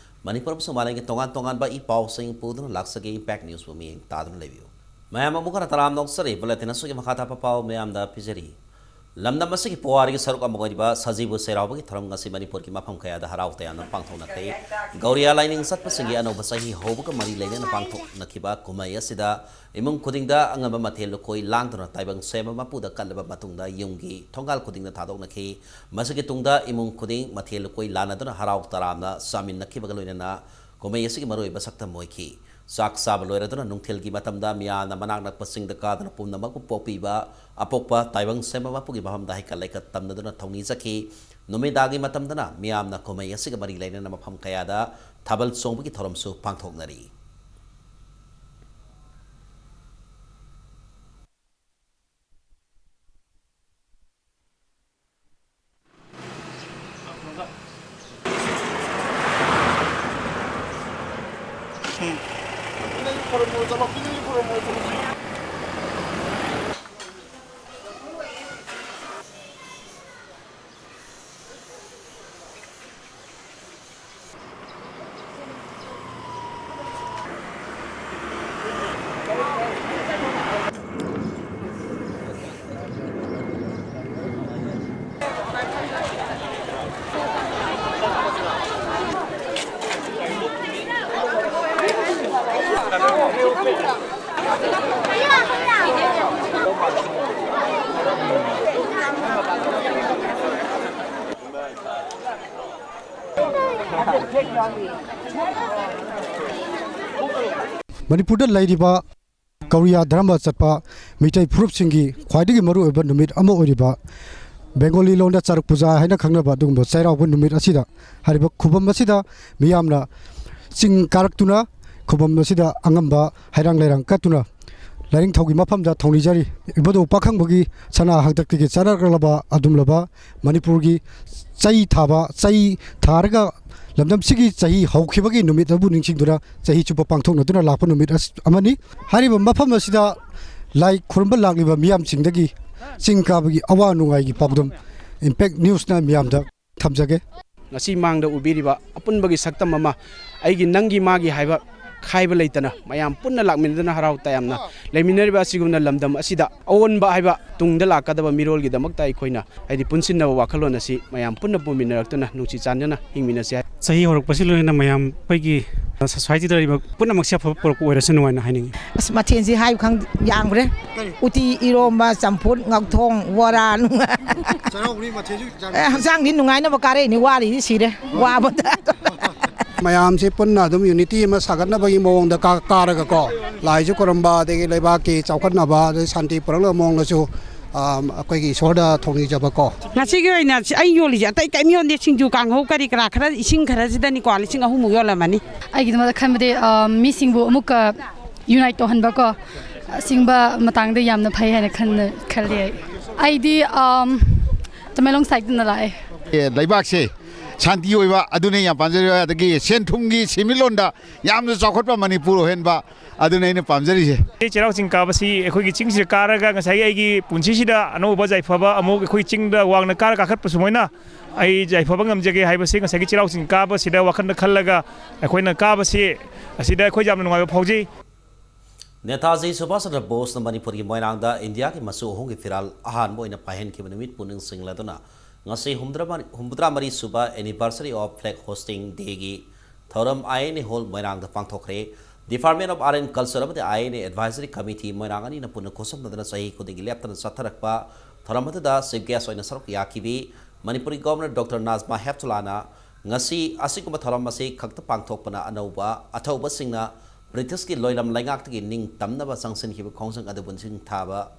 ꯃꯅꯤꯄꯨꯔ ꯑꯃꯁꯨꯡ ꯃꯥꯂꯦꯝꯒꯤ ꯇꯣꯉꯥꯟ ꯇꯣꯉꯥꯟꯕ ꯏ ꯄꯥꯎꯁꯤꯡ ꯄꯨꯗꯨꯅ ꯂꯥꯛꯆꯒꯦ꯫ ꯏꯝꯄꯦꯛ ꯅ꯭ꯌꯨꯁꯄꯨ ꯃꯤꯠꯌꯦꯡ ꯇꯥꯗꯨꯅ ꯂꯩꯕꯤꯌꯨ꯫ ꯃꯌꯥꯝ ꯑꯃꯨꯛ ꯍꯟꯅ ꯇꯔꯥꯝꯅ ꯑꯣꯛꯆꯔꯤ꯫ ꯕꯨꯂꯦꯇꯤꯟ ꯑꯁꯤꯒꯤ ꯃꯈꯥ ꯇꯥꯕ ꯄꯥꯎ ꯃꯌꯥꯝꯗ ꯄꯤꯖꯔꯤ꯫ ꯂꯝꯗꯝ ꯑꯁꯤꯒꯤ ꯄꯨꯋꯥꯔꯤꯒꯤ ꯁꯔꯨꯛ ꯑꯃ ꯑꯣꯏꯔꯤꯕ ꯁꯖꯤꯕꯨ ꯆꯩꯔꯥꯎꯕꯒꯤ ꯊꯧꯔꯝ ꯉꯁꯤ ꯃꯅꯤꯄꯨꯔꯒꯤ ꯃꯐꯝ ꯀꯌꯥꯗ ꯍꯔꯥꯎ ꯇꯌꯥꯝꯅ ꯄꯥꯡꯊꯣꯛꯅꯈ꯭ꯔꯦ꯫ ꯒꯧꯔꯤꯌꯥ ꯂꯥꯏꯅꯤꯡ ꯆꯠꯄꯁꯤꯡꯒꯤ ꯑꯅꯧꯕ ꯆꯍꯤ ꯍꯧꯕꯒ ꯃꯔꯤ ꯂꯩꯅꯅ ꯄꯥꯡꯊꯣꯛꯅꯈꯤꯕ ꯀꯨꯝꯍꯩ ꯑꯁꯤꯗ ꯏꯃꯨꯡ ꯈꯨꯗꯤꯡꯗ ꯑꯉꯝꯕ ꯃꯊꯦꯜ ꯂꯨꯀꯣꯏ ꯂꯥꯡꯗꯨꯅ ꯇꯥꯏꯕꯪ ꯁꯦꯝꯕ ꯃꯄꯨꯗ ꯀꯠꯂꯕ ꯃꯇꯨꯡꯗ ꯌꯨꯝꯒꯤ ꯊꯣꯡꯒꯥꯜ ꯈꯨꯗꯤꯡꯗ ꯊꯥꯗꯣꯛꯅꯈꯤ꯫ ꯃꯁꯤꯒꯤ ꯇꯨꯡꯗ ꯏꯃꯨꯡ ꯈꯨꯗꯤꯡ ꯃꯊꯦꯜ ꯂꯨꯀꯣꯏ ꯂꯥꯟꯅꯗꯨꯅ ꯍꯔꯥꯎ ꯇꯔꯥꯝꯅ ꯆꯥꯃꯤꯟꯅꯈꯤꯕꯒ ꯂꯣꯏꯅꯅ ꯀꯨꯝꯍꯩ ꯑꯁꯤꯒꯤ ꯃꯔꯨꯑꯣꯏꯕ ꯁꯛꯇꯝ ꯑꯣꯏꯈꯤ꯫ ꯆꯥꯛ ꯆꯥꯕ ꯂꯣꯏꯔꯗꯨꯅ ꯅꯨꯡꯊꯤꯜꯒꯤ ꯃꯇꯝꯗ ꯃꯤꯌꯥꯝꯅ ꯃꯅꯥꯛ ꯅꯛꯄ ꯆꯤꯡꯗ ꯀꯥꯗꯨꯅ ꯄꯨꯝꯅꯃꯛꯄꯨ ꯄꯣꯛꯄꯤꯕ ꯑꯄꯣꯛꯄ ꯇꯥꯏꯕꯪ ꯁꯦꯝꯕ ꯃꯄꯨꯒꯤ ꯃꯐꯝꯗ ꯍꯩꯀꯠ ꯂꯩꯀꯠ ꯇꯝꯅꯗꯨꯅ ꯊꯧꯅꯤ ꯆꯠꯈꯤ꯫ ꯅꯨꯃꯤꯗꯥꯡꯒꯤ ꯃꯇꯝꯗꯅ ꯃꯤꯌꯥꯝꯅ ꯀꯨꯝꯍꯩ ꯑꯁꯤꯒ ꯃꯔꯤ ꯂꯩꯅꯅ ꯃꯐꯝ ꯀꯌꯥꯗ ꯊꯥꯕꯜ ꯆꯣꯡꯕꯒꯤ ꯊꯧꯔꯝꯁꯨ ꯄꯥꯡꯊꯣꯛꯅꯔꯤ꯫ ꯃꯅꯤꯄꯨꯔꯗ ꯂꯩꯔꯤꯕ ꯀꯧꯔꯤꯌꯥ ꯙꯔꯃ ꯆꯠꯄ ꯃꯤꯇꯩ ꯐꯨꯔꯨꯞꯁꯤꯡꯒꯤ ꯈ꯭ꯋꯥꯏꯗꯒꯤ ꯃꯔꯨꯑꯣꯏꯕ ꯅꯨꯃꯤꯠ ꯑꯃ ꯑꯣꯏꯔꯤꯕ, ꯕꯦꯡꯒꯣꯂꯤ ꯂꯣꯟꯗ ꯆꯔꯛ ꯄꯨꯖꯥ ꯍꯥꯏꯅ ꯈꯪꯅꯕ ꯑꯗꯨꯒꯨꯝꯕ ꯆꯩꯔꯥꯎꯕ ꯅꯨꯃꯤꯠ ꯑꯁꯤꯗ, ꯍꯥꯏꯔꯤꯕ ꯈꯨꯕꯝ ꯑꯁꯤꯗ ꯃꯤꯌꯥꯝꯅ ꯆꯤꯡ ꯀꯥꯔꯛꯇꯨꯅ, ꯈꯨꯕꯝ ꯑꯁꯤꯗ ꯑꯉꯝꯕ ꯍꯩꯔꯥꯡ ꯂꯩꯔꯥꯡ ꯀꯠꯇꯨꯅ, ꯂꯥꯏꯅꯤꯡꯊꯧꯒꯤ ꯃꯐꯝꯗ ꯊꯧꯅꯤꯖꯔꯤ꯫ ꯏꯕꯨꯙꯧ ꯄꯥꯈꯪꯕꯒꯤ ꯁꯅꯥ ꯍꯥꯛꯇꯛꯇꯒꯤ ꯆꯠꯅꯔꯛꯂꯕ ꯑꯗꯨꯝꯂꯕ ꯃꯅꯤꯄꯨꯔꯒꯤ ꯆꯩ ꯊꯥꯕ, ꯆꯩ ꯊꯥꯔꯒ ꯂꯝꯗꯝꯁꯤꯒꯤ ꯆꯍꯤ ꯍꯧꯈꯤꯕꯒꯤ ꯅꯨꯃꯤꯠ ꯑꯗꯨꯕꯨ ꯅꯤꯡꯁꯤꯡꯗꯨꯅ ꯆꯍꯤ ꯆꯨꯞꯄ ꯄꯥꯡꯊꯣꯛꯅꯗꯨꯅ ꯂꯥꯛꯄ ꯅꯨꯃꯤꯠ ꯑꯁ-, ꯑꯃꯅꯤ꯫ ꯍꯥꯏꯔꯤꯕ ꯃꯐꯝ ꯑꯁꯤꯗ ꯂꯥꯏ ꯈꯨꯔꯨꯝꯕ ꯂꯥꯛꯂꯤꯕ ꯃꯤꯌꯥꯝꯁꯤꯡꯗꯒꯤ ꯆꯤꯡ ꯀꯥꯕꯒꯤ ꯑꯋꯥ ꯅꯨꯡꯉꯥꯏꯒꯤ ꯄꯥꯎꯗꯝ ꯏꯝꯄꯦꯛ ꯅ꯭ꯌꯨꯁꯅ ꯃꯤꯌꯥꯝꯗ ꯊꯝꯖꯒꯦ꯫ ꯉꯁꯤ ꯃꯥꯡꯗ ꯎꯕꯤꯔꯤꯕ ꯑꯄꯨꯟꯕꯒꯤ ꯁꯛꯇꯝ ꯑꯃ, ꯑꯩꯒꯤ ꯅꯪꯒꯤ ꯃꯥꯒꯤ ꯍꯥꯏꯕ ꯈꯥꯏꯕ ꯂꯩꯇꯅ ꯃꯌꯥꯝ ꯄꯨꯟꯅ ꯂꯥꯛꯃꯤꯟꯅꯗꯨꯅ ꯍꯔꯥꯎ ꯇꯌꯥꯝꯅ ꯂꯩꯃꯤꯟꯅꯔꯤꯕ ꯑꯁꯤꯒꯨꯝꯅ ꯂꯝꯗꯝ ꯑꯁꯤꯗ ꯑꯑꯣꯟꯕ ꯍꯥꯏꯕ ꯇꯨꯡꯗ ꯂꯥꯛꯀꯗꯕ ꯃꯤꯔꯣꯜꯒꯤꯗꯃꯛꯇ ꯑꯩꯈꯣꯏꯅ, ꯍꯥꯏꯗꯤ, ꯄꯨꯟꯁꯤꯟꯅꯕ ꯋꯥꯈꯜꯂꯣꯟ ꯑꯁꯤ ꯃꯌꯥꯝ ꯄꯨꯟꯅ ꯄꯨꯟꯃꯤꯟꯅꯔꯛꯇꯨꯅ ꯅꯨꯡꯁꯤ ꯆꯥꯟꯅꯅ ꯍꯤꯡꯃꯤꯟꯅꯁꯤ ꯍꯥꯏ꯫ ꯆꯍꯤ ꯍꯧꯔꯛꯄꯁꯤ ꯂꯣꯏꯅꯅ ꯃꯌꯥꯝ ꯑꯩꯈꯣꯏꯒꯤ ꯁꯣꯁꯥꯏꯇꯤꯗ ꯂꯩꯔꯤꯕ ꯄꯨꯝꯅꯃꯛꯁꯦ ꯑꯐꯕ ꯄꯨꯔꯛꯄ ꯑꯣꯏꯔꯁꯅꯨ ꯍꯥꯏꯅ ꯍꯥꯏꯅꯤꯡꯉꯤ꯫ ꯑꯁ, ꯃꯊꯦꯜꯁꯤ ꯍꯥꯏꯕ ꯈꯪꯗꯦ, ꯌꯥꯝꯈ꯭ꯔꯦ꯫ ꯀꯔꯤ? ꯎꯇꯤ, ꯏꯔꯣꯝꯕ, ꯆꯝꯐꯨꯠ, ꯉꯧꯊꯣꯡ, ꯕꯣꯔꯥ, ꯅꯨꯡ-, ꯆꯩꯔꯥꯎꯕꯅꯤ ꯃꯊꯦꯜꯁꯨ ꯌꯥꯝ-, ꯑꯦ, ꯍꯛꯆꯥꯡꯗꯤ ꯅꯨꯡꯉꯥꯏꯅꯕ ꯀꯥꯔꯛꯏꯅꯤ, ꯋꯥꯔꯤꯗꯤ ꯁꯤꯔꯦ, ꯋꯥꯕꯗ꯫ ꯃꯌꯥꯝꯁꯤ ꯄꯨꯟꯅ ꯑꯗꯨꯝ ꯌꯨꯅꯤꯇꯤ ꯑꯃ ꯁꯥꯒꯠꯅꯕꯒꯤ ꯃꯑꯣꯡꯗ ꯀꯥ-, ꯀꯥꯔꯒꯀꯣ, ꯂꯥꯏꯁꯨ ꯈꯨꯔꯨꯝꯕ, ꯑꯗꯒꯤ ꯂꯩꯕꯥꯛꯀꯤ ꯆꯥꯎꯈꯠꯅꯕ, ꯑꯗꯩ ꯁꯥꯟꯇꯤ ꯄꯨꯔꯛꯅꯕ ꯃꯑꯣꯡꯗꯁꯨ, ꯑ, ꯑꯩꯈꯣꯏꯒꯤ ꯏꯁꯣꯔꯗ ꯊꯧꯅꯤꯖꯕꯀꯣ꯫ ꯉꯁꯤꯒꯤ ꯑꯣꯏꯅ ꯑꯩ ꯌꯣꯜꯂꯤꯁꯦ ꯑꯇꯩ ꯀꯔꯤꯝ ꯌꯣꯟꯗꯦ, ꯁꯤꯡꯖꯨ ꯀꯥꯡꯍꯧ ꯀꯔꯤ ꯀꯔꯥ ꯈꯔ, ꯏꯁꯤꯡ ꯈꯔꯁꯤꯗꯅꯤꯀꯣ, ꯂꯤꯁꯤꯡ ꯑꯍꯨꯝꯃꯨꯛ ꯌꯣꯜꯂꯝꯃꯅꯤ꯫ ꯑꯩꯒꯤꯗꯃꯛꯇ ꯈꯟꯕꯗꯤ, ꯑ, ꯃꯤꯁꯤꯡꯕꯨ ꯑꯃꯨꯛꯀ ꯌꯨꯅꯥꯏꯠ ꯇꯧꯍꯟꯕꯀꯣ, ꯑꯁꯤꯒꯨꯝꯕ ꯃꯇꯥꯡꯗ ꯌꯥꯝꯅ ꯐꯩ ꯍꯥꯏꯅ ꯈꯟꯅ-, ꯈꯜꯂꯤ ꯑꯩ꯫ ꯑꯩꯗꯤ, ꯑꯝ, ꯇꯃꯦꯡꯂꯣꯡ ꯁꯥꯏꯠꯇꯅ ꯂꯥꯛꯑꯦ꯫ ꯑꯦ, ꯂꯩꯕꯥꯛꯁꯦ ꯁꯥꯟꯇꯤ ꯑꯣꯏꯕ, ꯑꯗꯨꯅ ꯌꯥꯝ ꯄꯥꯝꯖꯔꯤꯕ, ꯑꯗꯒꯤ ꯁꯦꯟ ꯊꯨꯝꯒꯤ ꯁꯦꯟꯃꯤꯠꯂꯣꯟꯗ ꯌꯥꯝꯅ ꯆꯥꯎꯈꯠꯄ ꯃꯅꯤꯄꯨꯔ ꯑꯣꯏꯍꯟꯕ, ꯑꯗꯨꯅ ꯑꯩꯅ ꯄꯥꯝꯖꯔꯤꯁꯦ꯫ ꯑꯩ ꯆꯩꯔꯥꯎ ꯆꯤꯡ ꯀꯥꯕꯁꯤ ꯑꯩꯈꯣꯏꯒꯤ ꯆꯤꯡꯁꯤꯗ ꯀꯥꯔꯒ ꯉꯁꯥꯏꯒꯤ ꯑꯩꯒꯤ ꯄꯨꯟꯁꯤꯁꯤꯗ ꯑꯅꯧꯕ ꯌꯥꯏꯐꯕ ꯑꯃꯨꯛ ꯑꯩꯈꯣꯏ ꯆꯤꯡꯗ ꯋꯥꯡꯅ ꯀꯥꯔ ꯀꯥꯈꯠꯄ ꯁꯨꯃꯥꯏꯅ ꯑꯩ ꯌꯥꯏꯐꯕ ꯉꯝꯖꯒꯦ ꯍꯥꯏꯕꯁꯤ ꯉꯁꯥꯏꯒꯤ ꯆꯩꯔꯥꯎ ꯆꯤꯡ ꯀꯥꯕꯁꯤꯗ ꯋꯥꯈꯜꯗ ꯈꯜꯂꯒ ꯑꯩꯈꯣꯏꯅ ꯀꯥꯕꯁꯤ ꯑꯁꯤꯗ ꯑꯩꯈꯣꯏ ꯌꯥꯝꯅ ꯅꯨꯡꯉꯥꯏꯕ ꯐꯥꯎꯖꯩ꯫ ꯅꯦꯇꯥꯖꯤ ꯁꯨꯚꯥꯁ ꯆꯟꯗ꯭ꯔ ꯕꯣꯁꯅ ꯃꯅꯤꯄꯨꯔꯒꯤ ꯃꯣꯏꯔꯥꯡꯗ ꯏꯟꯗꯤꯌꯥꯒꯤ ꯃꯆꯨ ꯑꯍꯨꯝꯒꯤ ꯐꯤꯔꯥꯜ ꯑꯍꯥꯟꯕ ꯑꯣꯏꯅ ꯄꯥꯏꯍꯟꯈꯤꯕ ꯅꯨꯃꯤꯠꯄꯨ ꯅꯤꯡꯁꯤꯡꯂꯗꯨꯅ ꯉꯁꯤ ꯍꯨꯝꯐꯨꯇꯔꯥ-, ꯍꯨꯝꯐꯨꯇꯔꯥ ꯃꯔꯤ ꯁꯨꯕ anniversary of flag hoisting dayꯒꯤ ꯊꯧꯔꯝ I N A Hall ꯃꯣꯏꯔꯥꯡꯗ ꯄꯥꯡꯊꯣꯛꯈ꯭ꯔꯦ꯫ Department of Art and Culture ꯑꯃꯗꯤ I N A Advisory Committee ꯃꯣꯏꯔꯥꯡ ꯑꯅꯤꯅ ꯄꯨꯟꯅ ꯈꯨꯠꯁꯝꯅꯗꯨꯅ ꯆꯍꯤ ꯈꯨꯗꯤꯡꯒꯤ ꯂꯦꯞꯇꯅ ꯆꯠꯊꯔꯛꯄ ꯊꯧꯔꯝ ꯑꯗꯨꯗ Chief Guest ꯑꯣꯏꯅ ꯁꯔꯨꯛ ꯌꯥꯈꯤꯕꯤ ꯃꯅꯤꯄꯨꯔꯒꯤ Governor Doctor ꯅꯥꯖꯃꯥ ꯍꯦꯞꯇꯨꯂꯥꯅ ꯉꯁꯤ ꯑꯁꯤꯒꯨꯝꯕ ꯊꯧꯔꯝ ꯑꯁꯤ ꯈꯛꯇ ꯄꯥꯡꯊꯣꯛꯄꯅ ꯑꯅꯧꯕ ꯑꯊꯧꯕꯁꯤꯡꯅ ꯕ꯭ꯔꯤꯇꯤꯁꯀꯤ ꯂꯣꯏꯂꯝ ꯂꯩꯉꯥꯛꯇꯒꯤ ꯅꯤꯡꯇꯝꯅꯕ ꯆꯪꯁꯤꯟꯈꯤꯕ ꯈꯣꯡꯖꯪ ꯑꯗꯨꯕꯨ ꯅꯤꯡꯁꯤꯡ ꯊꯥꯕ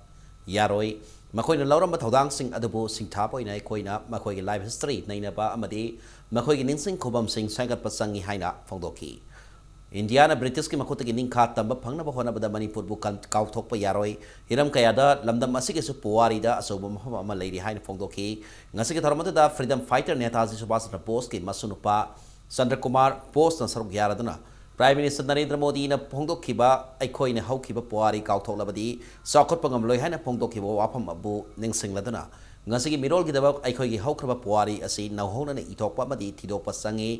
ꯌꯥꯔꯣꯏ꯫ ꯃꯈꯣꯏꯅ ꯂꯧꯔꯝꯕ ꯊꯧꯗꯥꯡꯁꯤꯡ ꯑꯗꯨꯕꯨ ꯁꯤꯡꯊꯥꯕ ꯑꯣꯏꯅ ꯑꯩꯈꯣꯏꯅ ꯃꯈꯣꯏꯒꯤ life history ꯅꯩꯅꯕ ꯑꯃꯗꯤ ꯃꯈꯣꯏꯒꯤ ꯅꯤꯡꯁꯤꯡ ꯈꯨꯕꯝꯁꯤꯡ ꯁꯦꯝꯒꯠꯄ ꯆꯪꯏ ꯍꯥꯏꯅ ꯐꯣꯡꯗꯣꯛꯈꯤ꯫ ꯏꯟꯗꯤꯌꯥꯅ ꯕ꯭ꯔꯤꯇꯤꯁꯀꯤ ꯃꯈꯨꯠꯇꯒꯤ ꯅꯤꯡꯈꯥ ꯇꯝꯕ ꯐꯪꯅꯕ ꯍꯣꯠꯅꯕꯗ ꯃꯅꯤꯄꯨꯔꯕꯨ ꯀꯟ-, ꯀꯥꯎꯊꯣꯛꯄ ꯌꯥꯔꯣꯏ꯫ ꯍꯤꯔꯝ ꯀꯌꯥꯗ ꯂꯝꯗꯝ ꯑꯁꯤꯒꯤꯁꯨ ꯄꯨꯋꯥꯔꯤꯗ ꯑꯆꯧꯕ ꯃꯐꯝ ꯑꯃ ꯂꯩꯔꯤ ꯍꯥꯏꯅ ꯐꯣꯡꯗꯣꯛꯈꯤ꯫ ꯉꯁꯤꯒꯤ ꯊꯧꯔꯝ ꯑꯗꯨꯗ freedom fighter ꯅꯦꯇꯥꯖꯤ ꯁꯨꯚꯥꯁ ꯆꯟꯗ꯭ꯔ ꯕꯣꯁꯀꯤ ꯃꯁꯨꯅꯨꯄꯥ ꯆꯟꯗ꯭ꯔ ꯀꯨꯃꯥꯔ ꯕꯣꯁꯅ ꯁꯔꯨꯛ ꯌꯥꯔꯗꯨꯅ Prime Minister ꯅꯔꯦꯟꯗ꯭ꯔ ꯃꯣꯗꯤꯅ ꯐꯣꯡꯗꯣꯛꯈꯤꯕ "ꯑꯩꯈꯣꯏꯅ ꯍꯧꯈꯤꯕ ꯄꯨꯋꯥꯔꯤ ꯀꯥꯎꯊꯣꯛꯂꯕꯗꯤ ꯆꯥꯎꯈꯠꯄ ꯉꯝꯂꯣꯏ" ꯍꯥꯏꯅ ꯐꯣꯡꯗꯣꯛꯈꯤꯕ ꯋꯥꯐꯝ ꯑꯗꯨ ꯅꯤꯡꯁꯤꯡꯂꯗꯨꯅ ꯉꯁꯤꯒꯤ ꯃꯤꯔꯣꯜꯒꯤꯗꯃꯛ ꯑꯩꯈꯣꯏꯒꯤ ꯍꯧꯈ꯭ꯔꯕ ꯄꯨꯋꯥꯔꯤ ꯑꯁꯤ ꯅꯧꯍꯧꯅꯅ ꯏꯊꯣꯛꯄ ꯑꯃꯗꯤ ꯊꯤꯗꯣꯛꯄ ꯆꯪꯏ꯫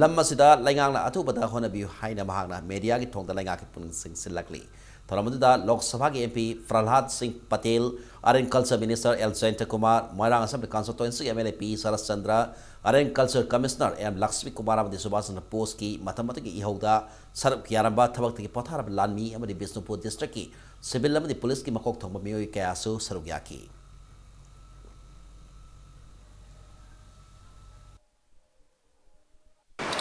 ꯂꯝ ꯑꯁꯤꯗ ꯂꯩꯉꯥꯛꯅ ꯑꯊꯨꯕꯗ ꯍꯣꯠꯅꯕꯤꯌꯨ ꯍꯥꯏꯅ ꯃꯍꯥꯛꯅ mediaꯒꯤ ꯊꯣꯡꯗ ꯂꯩꯉꯥꯛꯀꯤ ꯄꯨꯛꯅꯤꯡ ꯆꯤꯡꯁꯤꯜꯂꯛꯂꯤ꯫ ꯊꯧꯔꯝ ꯑꯗꯨꯗ ꯂꯣꯛ ꯁꯚꯥꯒꯤ MP Prahlad Singh Patel, Art and Culture Minister L Jayanta Kumar, Moirang Assembly Constituencyꯒꯤ MLA P Sarat Chandra, Art and Culture Commissioner M Lakshmi Kumar ꯑꯃꯗꯤ ꯁꯨꯚꯥꯁ ꯆꯟꯗ꯭ꯔ ꯕꯣꯁꯀꯤ ꯃꯇꯝ ꯑꯗꯨꯒꯤ ꯏꯍꯧꯗ ꯁꯔꯨꯛ ꯌꯥꯔꯝꯕ ꯊꯕꯛꯇꯒꯤ ꯄꯣꯊꯥꯔꯕ ꯂꯥꯟꯃꯤ ꯑꯃꯗꯤ ꯕꯤꯁꯅꯨꯄꯨꯔ districtꯀꯤ civil ꯑꯃꯗꯤ policeꯀꯤ ꯃꯀꯣꯛ ꯊꯣꯡꯕ ꯃꯤꯑꯣꯏ ꯀꯌꯥꯁꯨ ꯁꯔꯨꯛ ꯌꯥꯈꯤ꯫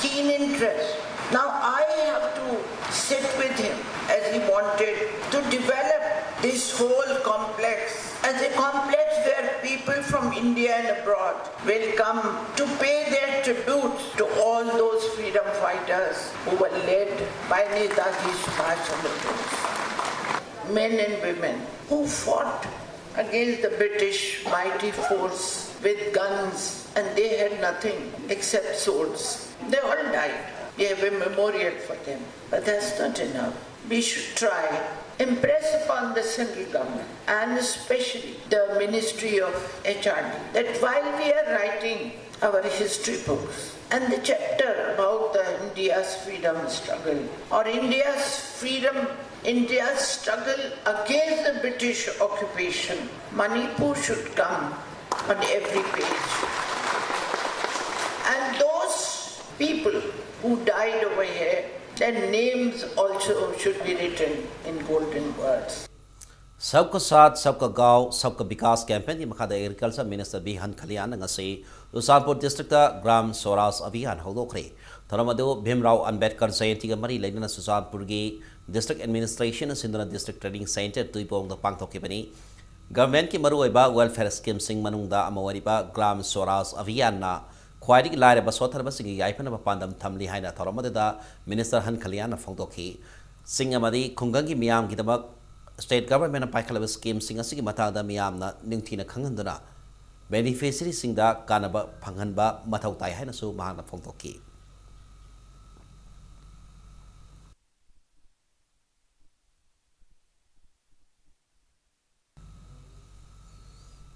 Keen interest. Now I have to sit with him as he wanted to develop this whole complex as a complex where people from India and abroad will come to pay their tributes to all those freedom fighters who were led by Netaji Subhash Chandra Bose. Men and women who fought against the British mighty force with guns, and they had nothing except swords. They all died. We have a memorial for them. But that's not enough. We should try, impress upon the central government and especially the Ministry of H R D that while we are writing our history books and the chapter about the India's freedom struggle or India's freedom, India's struggle against the British occupation, Manipur should come on every page. And those people who died over here, their names also should be written in golden words. ꯁꯕꯀꯥ ꯁꯥꯊ, ꯁꯕꯀꯥ Goa, ꯁꯕꯀꯥ Vikas campaignꯒꯤ ꯃꯈꯥꯗ Agriculture Minister B Hankhalyana ꯉꯁꯤ ꯆꯨꯔꯆꯥꯟꯄꯨꯔ districtꯇ ꯒ꯭ꯔꯥꯝ ꯁ꯭ꯋꯔꯥꯖ ꯑꯚꯤꯌꯥꯟ ꯍꯧꯗꯣꯛꯈ꯭ꯔꯦ꯫ ꯊꯧꯔꯝ ꯑꯗꯨ ꯚꯤꯝꯔꯥꯎ ꯑꯝꯕꯦꯗꯀꯔ ꯖꯌꯟꯇꯤꯒ ꯃꯔꯤ ꯂꯩꯅꯅ ꯆꯨꯔꯆꯥꯟꯄꯨꯔꯒꯤ district administrationꯅ ꯁꯤꯟꯗꯨꯅ district training centre ꯇꯨꯏꯄꯣꯡꯗ ꯄꯥꯡꯊꯣꯛꯈꯤꯕꯅꯤ꯫ Governmentꯀꯤ ꯃꯔꯨꯑꯣꯏꯕ welfare schemeꯁꯤꯡ ꯃꯅꯨꯡꯗ ꯑꯃ ꯑꯣꯏꯔꯤꯕ ꯒ꯭ꯔꯥꯝ ꯁ꯭ꯋꯔꯥꯖ ꯑꯚꯤꯌꯥꯟꯅ ꯈ꯭ꯋꯥꯏꯗꯒꯤ ꯂꯥꯏꯔꯕ ꯁꯣꯠꯊꯔꯕꯁꯤꯡꯒꯤ ꯌꯥꯏꯐꯅꯕ ꯄꯥꯟꯗꯝ ꯊꯝꯂꯤ ꯍꯥꯏꯅ ꯊꯧꯔꯝ ꯑꯗꯨꯗ Minister ꯍꯟꯈꯂꯤꯌꯥꯟꯅ ꯐꯣꯡꯗꯣꯛꯈꯤ꯫ ꯁꯤꯡ ꯑꯃꯗꯤ ꯈꯨꯡꯒꯪꯒꯤ ꯃꯤꯌꯥꯝꯒꯤꯗꯃꯛ state governmentꯅ ꯄꯥꯏꯈꯠꯂꯕ schemeꯁꯤꯡ ꯑꯁꯤꯒꯤ ꯃꯇꯥꯡꯗ ꯃꯤꯌꯥꯝꯅ ꯅꯤꯡꯊꯤꯅ ꯈꯪꯍꯟꯗꯨꯅ beneficiaryꯁꯤꯡꯗ ꯀꯥꯟꯅꯕ ꯐꯪꯍꯟꯕ ꯃꯊꯧ ꯇꯥꯏ ꯍꯥꯏꯅꯁꯨ ꯃꯍꯥꯛꯅ ꯐꯣꯡꯗꯣꯛꯈꯤ꯫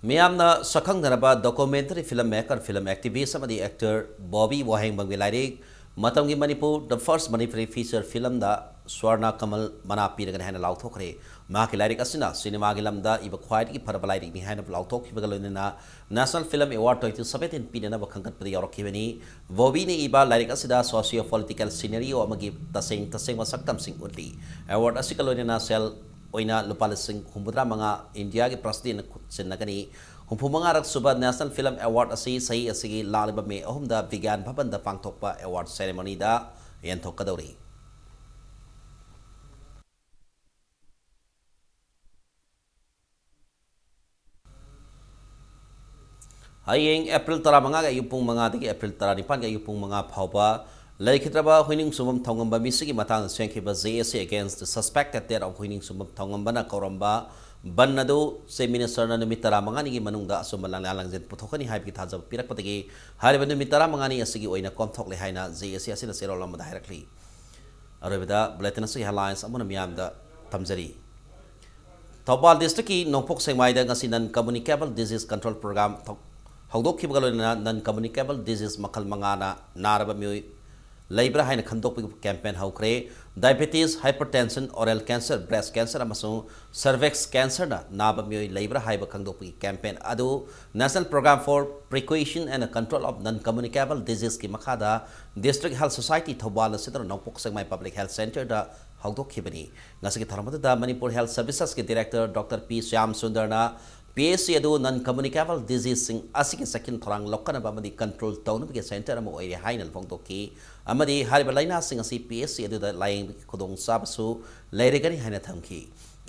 ꯃꯤꯌꯥꯝꯅ ꯁꯛꯈꯪꯅꯔꯕ documentary film maker, film activist ꯑꯃꯗꯤ actor ꯕꯣꯕꯤ ꯋꯥꯍꯦꯡꯕꯝꯒꯤ ꯂꯥꯏꯔꯤꯛ ꯃꯇꯝꯒꯤ Manipur, The First Manipuri Feature Filmꯗ Swarna ꯀꯃꯜ ꯃꯅꯥ ꯄꯤꯔꯒꯅꯤ ꯍꯥꯏꯅ ꯂꯥꯎꯊꯣꯛꯈ꯭ꯔꯦ꯫ ꯃꯍꯥꯛꯀꯤ ꯂꯥꯏꯔꯤꯛ ꯑꯁꯤꯅ ꯁꯤꯅꯦꯃꯥꯒꯤ ꯂꯝꯗ ꯏꯕ ꯈ꯭ꯋꯥꯏꯗꯒꯤ ꯐꯔꯕ ꯂꯥꯏꯔꯤꯛꯅꯤ ꯍꯥꯏꯅ ꯂꯥꯎꯊꯣꯛꯈꯤꯕꯒ ꯂꯣꯏꯅꯅ National Film Award twenty seventeen ꯄꯤꯅꯅꯕ ꯈꯟꯒꯠꯄꯗ ꯌꯥꯎꯔꯛꯈꯤꯕꯅꯤ꯫ ꯕꯣꯕꯤꯅ ꯏꯕ ꯂꯥꯏꯔꯤꯛ ꯑꯁꯤꯗ socio political scenario ꯑꯃꯒꯤ ꯇꯁꯦꯡ ꯇꯁꯦꯡꯕ ꯁꯛꯇꯝꯁꯤꯡ ꯎꯠꯂꯤ꯫ Award ꯑꯁꯤꯒ ꯂꯣꯏꯅꯅ ꯁꯦꯜ ꯑꯣꯏꯅ ꯂꯨꯄꯥ ꯂꯤꯁꯤꯡ ꯍꯨꯝꯐꯨꯇꯔꯥ ꯃꯉꯥ ꯏꯟꯗꯤꯌꯥꯒꯤ presidentꯅ ꯈꯨꯠꯁꯤꯟꯅꯒꯅꯤ꯫ ꯍꯨꯝꯐꯨ ꯃꯉꯥꯔꯛ ꯁꯨꯕ National Film Award ꯑꯁꯤ ꯆꯍꯤ ꯑꯁꯤꯒꯤ ꯂꯥꯛꯂꯤꯕ ꯃꯦ ꯑꯍꯨꯝꯗ ꯕꯤꯒ꯭ꯌꯥꯟ ꯚꯕꯟꯗ ꯄꯥꯡꯊꯣꯛꯄ award ceremonyꯗ ꯌꯦꯟꯊꯣꯛꯀꯗꯧꯔꯤ꯫ ꯍꯌꯦꯡ ꯑꯦꯄ꯭ꯔꯤꯜ ꯇꯔꯥꯃꯉꯥꯒꯤ ꯑꯌꯨꯛ ꯄꯨꯡ ꯃꯉꯥꯗꯒꯤ ꯑꯦꯄ꯭ꯔꯤꯜ ꯇꯔꯥꯅꯤꯄꯥꯟꯒꯤ ꯑꯌꯨꯛ ꯄꯨꯡ ꯃꯉꯥ ꯐꯥꯎꯕ ꯂꯩꯈꯤꯗ꯭ꯔꯕ ꯍꯨꯏꯅꯤꯡ ꯁꯨꯝꯕꯝ ꯊꯧꯉꯝꯕ ꯃꯤꯁꯤꯒꯤ ꯃꯇꯥꯡꯗ ꯁꯦꯝꯈꯤꯕ J A C against the suspected death of ꯍꯨꯏꯅꯤꯡ ꯁꯨꯝꯕꯝ ꯊꯧꯉꯝꯕꯅ ꯀꯧꯔꯝꯕ ꯕꯟ ꯑꯗꯨ Chief Ministerꯅ ꯅꯨꯃꯤꯠ ꯇꯔꯥꯃꯉꯥꯅꯤꯒꯤ ꯃꯅꯨꯡꯗ ꯑꯆꯨꯝꯕ ꯂꯥꯟꯌꯥ ꯂꯥꯡꯖꯦꯜ ꯄꯨꯊꯣꯛꯀꯅꯤ ꯍꯥꯏꯕꯒꯤ ꯊꯥꯖꯕ ꯄꯤꯔꯛꯄꯗꯒꯤ ꯍꯥꯏꯔꯤꯕ ꯅꯨꯃꯤꯠ ꯇꯔꯥꯃꯉꯥꯅꯤ ꯑꯁꯤꯒꯤ ꯑꯣꯏꯅ ꯀꯣꯝꯊꯣꯛꯂꯦ ꯍꯥꯏꯅ J A C ꯑꯁꯤꯅ ꯆꯦꯔꯣꯜ ꯑꯃꯗ ꯍꯥꯏꯔꯛꯂꯤ꯫ ꯑꯔꯣꯏꯕꯗ bulletin ꯑꯁꯤꯒꯤ headlines ꯑꯃꯨꯛ ꯍꯟꯅ ꯃꯤꯌꯥꯝꯗ ꯊꯝꯖꯔꯤ꯫ ꯊꯧꯕꯥꯜ districtꯀꯤ ꯅꯣꯡꯄꯣꯛ ꯁꯦꯛꯃꯥꯏꯗ ꯉꯁꯤ Non Communicable Disease Control Program ꯊꯧ-, ꯍꯧꯗꯣꯛꯈꯤꯕꯒ ꯂꯣꯏꯅꯅ non communicable disease ꯃꯈꯜ ꯃꯉꯥꯅ ꯅꯥꯔꯕ ꯃꯤꯑꯣꯏ ꯂꯩꯕ꯭ꯔꯥ ꯍꯥꯏꯅ ꯈꯪꯗꯣꯛꯄꯒꯤ campaign ꯍꯧꯈ꯭ꯔꯦ꯫ Diabetes, hypertension, oral cancer, breast cancer ꯑꯃꯁꯨꯡ cervix cancerꯅ ꯅꯥꯕ ꯃꯤꯑꯣꯏ ꯂꯩꯕ꯭ꯔꯥ ꯍꯥꯏꯕ ꯈꯪꯗꯣꯛꯄꯒꯤ campaign ꯑꯗꯨ National Program for Prevention and Control of Non Communicable Diseaseꯀꯤ ꯃꯈꯥꯗ District Health Society ꯊꯧꯕꯥꯜꯅ ꯁꯤꯟꯗꯨꯅ ꯅꯣꯡꯄꯣꯛ ꯁꯦꯛꯃꯥꯏ Public Health Centreꯗ ꯍꯧꯗꯣꯛꯈꯤꯕꯅꯤ꯫ ꯉꯁꯤꯒꯤ ꯊꯧꯔꯝ ꯑꯗꯨꯗ ꯃꯅꯤꯄꯨꯔ Health Services ꯀꯤ Director Doctor P Shyam ꯁꯨꯟꯗꯔꯅ P H C ꯑꯗꯨ non communicable disease ꯁꯤꯡ ꯑꯁꯤꯒꯤ ꯆꯦꯛꯁꯤꯟ ꯊꯧꯔꯥꯡ ꯂꯧꯈꯠꯅꯕ ꯑꯃꯗꯤ control ꯇꯧꯅꯕꯒꯤ center ꯑꯃ ꯑꯣꯏꯔꯦ ꯍꯥꯏꯅ ꯐꯣꯡꯗꯣꯛꯈꯤ ꯑꯃꯗꯤ ꯍꯥꯏꯔꯤꯕ ꯂꯥꯏꯅꯥꯁꯤꯡ ꯑꯁꯤ P H C ꯑꯗꯨꯗ ꯂꯥꯌꯦꯡꯕꯒꯤ ꯈꯨꯗꯣꯡꯆꯥꯕꯁꯨ ꯂꯩꯔꯒꯅꯤ ꯍꯥꯏꯅ ꯊꯝꯈꯤ꯫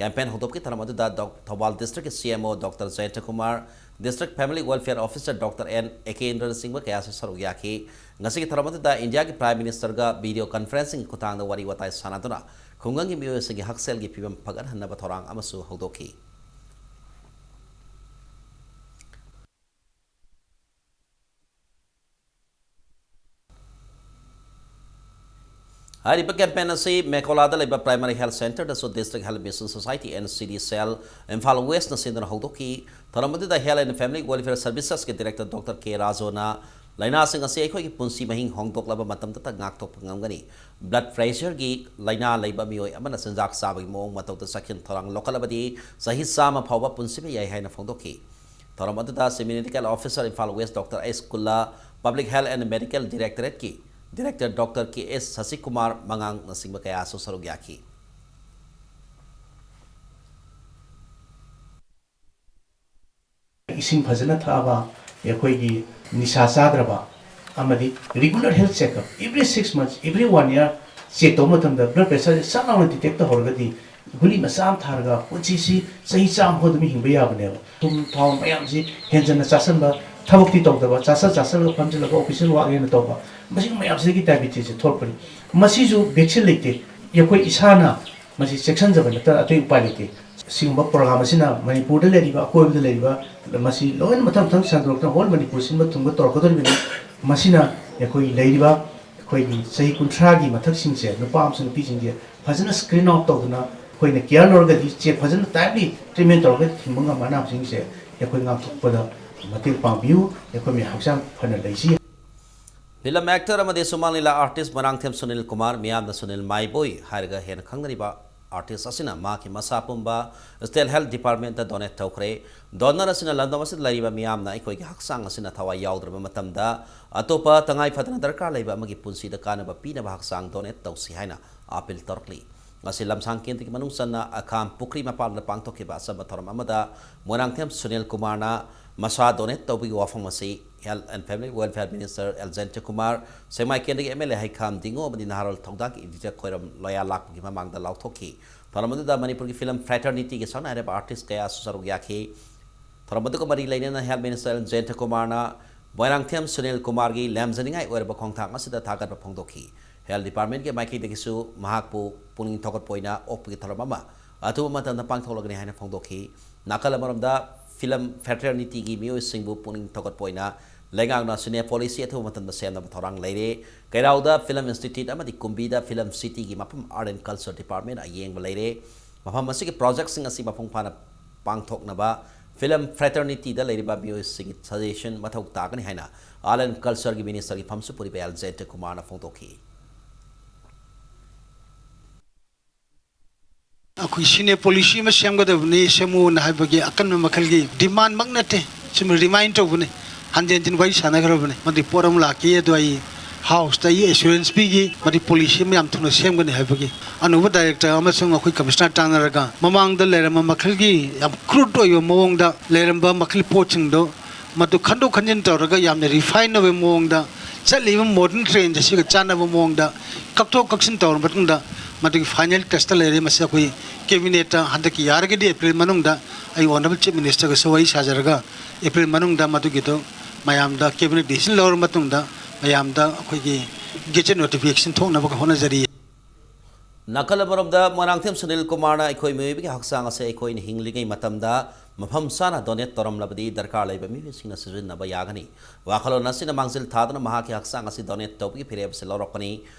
Campaign ꯍꯧꯗꯣꯛꯄꯒꯤ ꯊꯧꯔꯝ ꯑꯗꯨꯗ ꯗꯣꯛ-, ꯊꯧꯕꯥꯜ District ꯀꯤ C M O Doctor ꯖꯌꯟꯇ Kumar, District Family Welfare Officer Doctor N ꯑꯦꯀꯦꯟꯗ꯭ꯔꯅꯆꯤꯡꯕ ꯀꯌꯥꯁꯨ ꯁꯔꯨꯛ ꯌꯥꯈꯤ꯫ ꯉꯁꯤꯒꯤ ꯊꯧꯔꯝ ꯑꯗꯨꯗ ꯏꯟꯗꯤꯌꯥꯒꯤ Prime Minister ꯒ video conferencing ꯒꯤ ꯈꯨꯠꯊꯥꯡꯗ ꯋꯥꯔꯤ ꯋꯥꯇꯥꯏ ꯁꯥꯟꯅꯗꯨꯅ ꯈꯨꯡꯒꯪꯒꯤ ꯃꯤꯑꯣꯏꯁꯤꯡꯒꯤ ꯍꯛꯁꯦꯜꯒꯤ ꯐꯤꯕꯝ ꯐꯒꯠꯍꯟꯅꯕ ꯊꯧꯔꯥꯡ ꯑꯃꯁꯨ ꯍꯧꯗꯣꯛꯈꯤ꯫ ꯍꯥꯏꯔꯤꯕ campaign ꯑꯁꯤ ꯃꯦꯀꯣꯂꯥꯗ ꯂꯩꯕ Primary Health Center ꯗꯁꯨ District Health Mission Society and C D Cell Imphal West ꯅ ꯁꯤꯟꯗꯨꯅ ꯍꯧꯗꯣꯛꯈꯤ꯫ ꯊꯧꯔꯝ ꯑꯗꯨꯗ Health and Family Welfare Services ꯀꯤ Director Doctor K ꯔꯥꯖꯨꯅ ꯂꯥꯏꯅꯥꯁꯤꯡ ꯑꯁꯤ ꯑꯩꯈꯣꯏꯒꯤ ꯄꯨꯟꯁꯤ ꯃꯍꯤꯡ ꯍꯣꯡꯗꯣꯛꯂꯕ ꯃꯇꯝꯗꯇ ꯉꯥꯛꯊꯣꯛꯄ ꯉꯝꯒꯅꯤ꯫ Blood pressure ꯒꯤ ꯂꯥꯏꯅꯥ ꯂꯩꯕ ꯃꯤꯑꯣꯏ ꯑꯃꯅ ꯆꯤꯟꯖꯥꯛ ꯆꯥꯕꯒꯤ ꯃꯑꯣꯡ ꯃꯇꯧꯗ ꯆꯦꯛꯁꯤꯟ ꯊꯧꯔꯥꯡ ꯂꯧꯈꯠꯂꯕꯗꯤ ꯆꯍꯤ ꯆꯥꯝꯃ ꯐꯥꯎꯕ ꯄꯨꯟꯁꯤꯕ ꯌꯥꯏ ꯍꯥꯏꯅ ꯐꯣꯡꯗꯣꯛꯈꯤ꯫ ꯊꯧꯔꯝ ꯑꯗꯨꯗ Chief Medical Officer Imphal West Doctor S ꯀꯨꯜꯂꯥ, Public Health and Medical Directorate ꯀꯤ Director Doctor K S ꯁꯁꯤꯀꯨꯃꯥꯔ ꯃꯉꯥꯡꯅꯆꯤꯡꯕ ꯀꯌꯥꯁꯨ ꯁꯔꯨꯛ ꯌꯥꯈꯤ꯫ ꯏꯁꯤꯡ ꯐꯖꯅ ꯊꯛꯑꯕ, ꯑꯩꯈꯣꯏꯒꯤ ꯅꯤꯁꯥ ꯆꯥꯗ꯭ꯔꯕ, ꯑꯃꯗꯤ regular health checkup, every six months, every one year check ꯇꯧꯕ ꯃꯇꯝꯗ blood pressure ꯁꯦ ꯁꯠ ꯂꯥꯎꯅ detect ꯇꯧꯍꯧꯔꯒꯗꯤ, ꯒꯨꯂꯤ ꯃꯆꯥ ꯑꯃ ꯊꯥꯔꯒ ꯄꯨꯟꯁꯤꯁꯤ ꯆꯍꯤ ꯆꯥꯝꯃ ꯐꯥꯎ ꯑꯗꯨꯝ ꯍꯤꯡꯕ ꯌꯥꯕꯅꯦꯕ꯫ ꯊꯨꯝ ꯊꯥꯎ ꯃꯌꯥꯝꯁꯤ ꯍꯦꯟꯖꯟꯅ ꯆꯥꯁꯟꯕ, ꯊꯕꯛꯇꯤ ꯇꯧꯗꯕ, ꯆꯥꯁꯜ ꯆꯥꯁꯜꯂꯒ ꯐꯝꯖꯤꯜꯂꯒ official work ꯍꯦꯟꯅ ꯇꯧꯕ, ꯃꯁꯤꯒꯨꯝꯕ ꯃꯌꯥꯝꯁꯤꯗꯒꯤ diabetes ꯁꯦ ꯊꯣꯛꯂꯛꯄꯅꯤ꯫ ꯃꯁꯤꯁꯨ vaccine ꯂꯩꯇꯦ꯫ ꯑꯩꯈꯣꯏ ꯏꯁꯥꯅ ꯃꯁꯤ ꯆꯦꯛꯁꯤꯟꯖꯕ ꯅꯠꯇꯅ ꯑꯇꯩ ꯎꯄꯥꯏ ꯂꯩꯇꯦ꯫ ꯑꯁꯤꯒꯨꯝꯕ program ꯑꯁꯤꯅ ꯃꯅꯤꯄꯨꯔꯗ ꯂꯩꯔꯤꯕ, ꯑꯀꯣꯏꯕꯗ ꯂꯩꯔꯤꯕ, ꯃꯁꯤ ꯂꯣꯏꯅ ꯃꯊꯪ ꯃꯊꯪ ꯁꯟꯗꯣꯔꯛꯇꯨꯅ whole ꯃꯅꯤꯄꯨꯔ ꯁꯤꯟꯕ ꯊꯨꯡꯕ ꯇꯧꯔꯛꯀꯗꯧꯔꯤꯕꯅꯤ꯫ ꯃꯁꯤꯅ ꯑꯩꯈꯣꯏ ꯂꯩꯔꯤꯕ, ꯑꯩꯈꯣꯏꯒꯤ ꯆꯍꯤ ꯀꯨꯟꯊ꯭ꯔꯥꯒꯤ ꯃꯊꯛꯁꯤꯡꯁꯦ, ꯅꯨꯄꯥ ꯑꯃꯁꯨꯡ ꯅꯨꯄꯤꯁꯤꯡꯁꯦ ꯐꯖꯅ screen out ꯇꯧꯗꯨꯅ, ꯑꯩꯈꯣꯏꯅ care ꯂꯧꯔꯒꯗꯤ, ꯆꯦꯛ ꯐꯖꯅ timely treatment ꯇꯧꯔꯒ ꯍꯤꯡꯕ ꯉꯝꯕ ꯑꯅꯥꯕꯁꯤꯡꯁꯦ ꯑꯩꯈꯣꯏ ꯉꯥꯛꯊꯣꯛꯄꯗ ꯃꯇꯦꯡ ꯄꯥꯡꯕꯤꯌꯨ꯫ ꯑꯩꯈꯣꯏ ꯃꯌꯥꯝ ꯍꯛꯆꯥꯡ ꯐꯅ ꯂꯩꯁꯤ꯫ Film actor ꯑꯃꯗꯤ ꯁꯨꯃꯥꯡ ꯂꯤꯂꯥ artist ꯃꯣꯏꯔꯥꯡꯊꯦꯝ ꯁꯨꯅꯤꯜ ꯀꯨꯃꯥꯔ, ꯃꯤꯌꯥꯝꯅ ꯁꯨꯅꯤꯜ ꯃꯥꯏꯕꯣꯏ ꯍꯥꯏꯔꯒ ꯍꯦꯟꯅ ꯈꯪꯅꯔꯤꯕ artist ꯑꯁꯤꯅ ꯃꯍꯥꯛꯀꯤ ꯃꯁꯥ ꯄꯨꯝꯕ State Health Department ꯇ donate ꯇꯧꯈ꯭ꯔꯦ꯫ Donor ꯑꯁꯤꯅ ꯂꯝꯗꯝ ꯑꯁꯤꯗ ꯂꯩꯔꯤꯕ ꯃꯤꯌꯥꯝꯅ ꯑꯩꯈꯣꯏꯒꯤ ꯍꯛꯆꯥꯡ ꯑꯁꯤꯅ ꯊꯋꯥꯏ ꯌꯥꯎꯗ꯭ꯔꯕ ꯃꯇꯝꯗ ꯑꯇꯣꯞꯄ ꯇꯉꯥꯏ ꯐꯗꯅ ꯗꯔꯀꯥꯔ ꯂꯩꯕ ꯑꯃꯒꯤ ꯄꯨꯟꯁꯤꯗ ꯀꯥꯟꯅꯕ ꯄꯤꯅꯕ ꯍꯛꯆꯥꯡ donate ꯇꯧꯁꯤ ꯍꯥꯏꯅ appeal ꯇꯧꯔꯛꯂꯤ꯫ ꯉꯁꯤ ꯂꯝꯁꯥꯡ ꯀꯦꯟꯗ꯭ꯔꯒꯤ ꯃꯅꯨꯡ ꯆꯟꯅ ꯑꯈꯥꯝ ꯄꯨꯈ꯭ꯔꯤ ꯃꯄꯥꯟꯗ ꯄꯥꯡꯊꯣꯛꯈꯤꯕ ꯑꯆꯝꯕ ꯊꯧꯔꯝ ꯑꯃꯗ ꯃꯣꯏꯔꯥꯡꯊꯦꯝ ꯁꯨꯅꯤꯜ ꯀꯨꯃꯥꯔꯅ ꯃꯁꯥ ꯗꯣꯅꯦꯠ ꯇꯧꯕꯒꯤ ꯋꯥꯐꯝ ꯑꯁꯤ Health and Family Welfare Minister L Jayanta Kumar, Sekmai ꯀꯦꯟꯗ꯭ꯔꯒꯤ ꯑꯦꯝ ꯑꯦꯜ ꯑꯦ ꯍꯩꯈꯥꯝ ꯗꯤꯡꯒꯣ ꯑꯃꯗꯤ ꯅꯍꯥꯔꯣꯜ ꯊꯧꯗꯥꯡꯒꯤ ꯏꯗꯤꯇꯔ ꯈꯣꯏꯔꯝ ꯂꯣꯌꯥ ꯂꯥꯛꯄꯒꯤ ꯃꯃꯥꯡꯗ ꯂꯥꯎꯊꯣꯛꯈꯤ꯫ ꯊꯧꯔꯝ ꯑꯗꯨꯗ ꯃꯅꯤꯄꯨꯔꯒꯤ ꯐꯤꯂꯝ ꯐ꯭ꯔꯦꯇꯔꯅꯤꯇꯤꯒꯤ ꯁꯛꯅꯥꯏꯔꯕ ꯑꯥꯔꯇꯤꯁ ꯀꯌꯥꯁꯨ ꯁꯔꯨꯛ ꯌꯥꯈꯤ꯫ ꯊꯧꯔꯝ ꯑꯗꯨꯒ ꯃꯔꯤ ꯂꯩꯅꯅ ꯍꯦꯜꯊ ꯃꯤꯅꯤꯁꯇꯔ ꯖꯌꯟꯇ ꯀꯨꯃꯥꯔꯅ ꯃꯣꯏꯔꯥꯡꯊꯦꯝ ꯁꯨꯅꯤꯜ ꯀꯨꯃꯥꯔꯒꯤ ꯂꯦꯝꯖꯅꯤꯡꯉꯥꯏ ꯑꯣꯏꯔꯕ ꯈꯣꯡꯊꯥꯡ ꯑꯁꯤꯗ ꯊꯥꯒꯠꯄ ꯐꯣꯡꯗꯣꯛꯈꯤ꯫ ꯍꯦꯜꯊ ꯗꯤꯄꯥꯔꯠꯃꯦꯟꯠꯀꯤ ꯃꯥꯏꯀꯩꯗꯒꯤꯁꯨ ꯃꯍꯥꯛꯄꯨ ꯄꯨꯛꯅꯤꯡ ꯊꯧꯒꯠꯄ ꯑꯣꯏꯅ ꯑꯣꯛꯄꯒꯤ ꯊꯧꯔꯝ ꯑꯃ ꯑꯊꯨꯕ ꯃꯇꯝꯗ ꯄꯥꯡꯊꯣꯛꯂꯒꯅꯤ ꯍꯥꯏꯅ ꯐꯣꯡꯗꯣꯛꯈꯤ꯫ ꯅꯥꯀꯜ ꯑꯃꯔꯣꯝꯗ, ꯐꯤꯂꯝ ꯐ꯭ꯔꯦꯇꯔꯅꯤꯇꯤꯒꯤ ꯃꯤꯑꯣꯏꯁꯤꯡꯕꯨ ꯄꯨꯛꯅꯤꯡ ꯊꯧꯒꯠꯄ ꯑꯣꯏꯅ ꯂꯩꯉꯥꯛꯅ ꯁꯤꯅꯦ ꯄꯣꯂꯤꯁꯤ ꯑꯊꯨꯕ ꯃꯇꯝꯗ ꯁꯦꯝꯅꯕ ꯊꯧꯔꯥꯡ ꯂꯩꯔꯦ꯫ ꯀꯩꯔꯥꯎꯗ ꯐꯤꯂꯝ ꯏꯟꯁꯇꯤꯇ꯭ꯌꯨꯠ ꯑꯃꯗꯤ ꯀꯨꯝꯕꯤꯗ ꯐꯤꯂꯝ ꯁꯤꯇꯤꯒꯤ ꯃꯐꯝ ꯑꯥꯔꯠ ꯑꯦꯟ ꯀꯜꯆꯔ ꯗꯤꯄꯥꯔꯠꯃꯦꯟ ꯑꯌꯦꯡꯕ ꯂꯩꯔꯦ꯫ ꯃꯐꯝ ꯑꯁꯤꯒꯤ ꯄ꯭ꯔꯣꯖꯦꯛꯁꯤꯡ ꯑꯁꯤ ꯃꯄꯨꯡ ꯐꯥꯅ ꯄꯥꯡꯊꯣꯛꯅꯕ ꯐꯤꯂꯝ ꯐ꯭ꯔꯦꯇꯔꯅꯤꯇꯤꯗ ꯂꯩꯔꯤꯕ ꯃꯤꯑꯣꯏꯁꯤꯡꯒꯤ ꯁꯖꯦꯁꯟ ꯃꯊꯧ ꯇꯥꯒꯅꯤ ꯍꯥꯏꯅ ꯑꯥꯔꯠ ꯑꯦꯟ ꯀꯜꯆꯔꯒꯤ ꯃꯤꯅꯤꯁꯇꯔꯒꯤ ꯐꯝꯁꯨ ꯄꯨꯔꯤꯕ ꯑꯦꯜ ꯖꯌꯟꯇ ꯀꯨꯃꯥꯔꯅ ꯐꯣꯡꯗꯣꯛꯈꯤ꯫ ꯑꯩꯈꯣꯏ ꯁꯤꯅꯦ ꯄꯣꯂꯤꯁꯤ ꯑꯃ ꯁꯦꯝꯒꯗꯕꯅꯤ, ꯁꯦꯝꯃꯨꯅ ꯍꯥꯏꯕꯒꯤ ꯑꯀꯟꯕ ꯃꯈꯜꯒꯤ ꯗꯤꯃꯥꯟꯃꯛ ꯅꯠꯇꯦ, ꯁꯨꯝ ꯔꯤꯃꯥꯏꯟ ꯇꯧꯕꯅꯤ꯫ ꯍꯟꯖꯤꯟ ꯍꯟꯖꯤꯟ ꯋꯥꯔꯤ ꯁꯥꯟꯅꯈ꯭ꯔꯕꯅꯤ꯫ ꯃꯗꯨꯒꯤ ꯄꯣꯠ ꯑꯃ ꯂꯥꯛꯈꯤ, ꯑꯗꯣ ꯑꯩ ꯍꯥꯎꯁꯇ ꯑꯩ ꯑꯦꯁꯨꯔꯦꯟꯁ ꯄꯤꯈꯤ, ꯃꯗꯨꯒꯤ ꯄꯣꯂꯤꯁꯤ ꯑꯃ ꯌꯥꯝ ꯊꯨꯅ ꯁꯦꯝꯒꯅꯤ ꯍꯥꯏꯕꯒꯤ꯫ ꯑꯅꯧꯕ ꯗꯥꯏꯔꯦꯛꯇꯔ ꯑꯃꯁꯨꯡ ꯑꯩꯈꯣꯏ ꯀꯃꯤꯁꯅꯔ ꯇꯥꯟꯅꯔꯒ ꯃꯃꯥꯡꯗ ꯂꯩꯔꯝꯕ ꯃꯈꯜꯒꯤ ꯌꯥꯝ ꯀ꯭ꯔꯨꯗ ꯑꯣꯏꯕ ꯃꯑꯣꯡꯗ ꯂꯩꯔꯝꯕ ꯃꯈꯜ ꯄꯣꯠꯁꯤꯡꯗꯣ ꯃꯗꯨ ꯈꯟꯗꯣꯛ ꯈꯟꯖꯤꯟ ꯇꯧꯔꯒ ꯌꯥꯝꯅ ꯔꯤꯐꯥꯏꯟ ꯑꯣꯏꯕ ꯃꯑꯣꯡꯗ, ꯆꯠꯂꯤꯕ ꯃꯣꯗꯔꯟ ꯇ꯭ꯔꯦꯟꯁ ꯑꯁꯤꯒ ꯆꯥꯟꯅꯕ ꯃꯑꯣꯡꯗ ꯀꯛꯊꯣꯛ ꯀꯛꯁꯤꯟ ꯇꯧꯔꯕ ꯃꯇꯨꯡꯗ ꯃꯗꯨꯒꯤ ꯐꯥꯏꯅꯦꯜ ꯇꯁꯇ ꯂꯩꯔꯦ꯫ ꯃꯁꯤ ꯑꯩꯈꯣꯏ ꯀꯦꯕꯤꯅꯦꯠꯇ ꯍꯟꯗꯛꯀꯤ ꯌꯥꯔꯒꯗꯤ ꯑꯦꯄ꯭ꯔꯤꯜ ꯃꯅꯨꯡꯗ ꯑꯩ ꯑꯣꯅꯔꯦꯕꯜ ꯆꯤꯐ ꯃꯤꯅꯤꯁꯇꯔꯒꯁꯨ ꯋꯥꯔꯤ ꯁꯥꯖꯔꯒ ꯑꯦꯄ꯭ꯔꯤꯜ ꯃꯅꯨꯡꯗ ꯃꯗꯨꯒꯤꯗꯨ ꯃꯌꯥꯝꯗ ꯀꯦꯕꯤꯅꯦꯠ ꯗꯤꯁꯤꯖꯟ ꯂꯧꯔꯕ ꯃꯇꯨꯡꯗ ꯃꯌꯥꯝꯗ ꯑꯩꯈꯣꯏꯒꯤ ꯒꯦꯖꯦꯠ ꯅꯣꯇꯤꯐꯤꯀꯦꯁꯟ ꯊꯣꯛꯅꯕ ꯍꯣꯠꯅꯖꯔꯤ꯫ ꯅꯥꯀꯜ ꯑꯃꯔꯣꯝꯗ, ꯃꯣꯏꯔꯥꯡꯊꯦꯝ ꯁꯨꯅꯤꯜ ꯀꯨꯃꯥꯔꯅ ꯑꯩꯈꯣꯏ ꯃꯤꯑꯣꯏꯕꯒꯤ ꯍꯛꯆꯥꯡ ꯑꯁꯦ ꯑꯩꯈꯣꯏꯅ ꯍꯤꯡꯂꯤꯉꯩ ꯃꯇꯝꯗ ꯃꯐꯝ ꯆꯥꯅ ꯗꯣꯅꯦꯠ ꯇꯧꯔꯝꯂꯕꯗꯤ ꯗꯔꯀꯥꯔ ꯂꯩꯕ ꯃꯤꯑꯣꯏꯁꯤꯡꯅ ꯁꯤꯖꯤꯟꯅꯕ ꯌꯥꯒꯅꯤ꯫ ꯋꯥꯈꯜꯂꯣꯟ ꯑꯁꯤꯅ ꯃꯥꯡꯖꯤꯜ ꯊꯥꯗꯨꯅ ꯃꯍꯥꯛꯀꯤ ꯍꯛꯆꯥꯡ ꯑꯁꯤ ꯗꯣꯅꯦꯠ ꯇꯧꯕꯒꯤ ꯐꯤꯔꯦꯞ ꯑꯁꯤ ꯂꯧꯔꯛꯄꯅꯤ꯫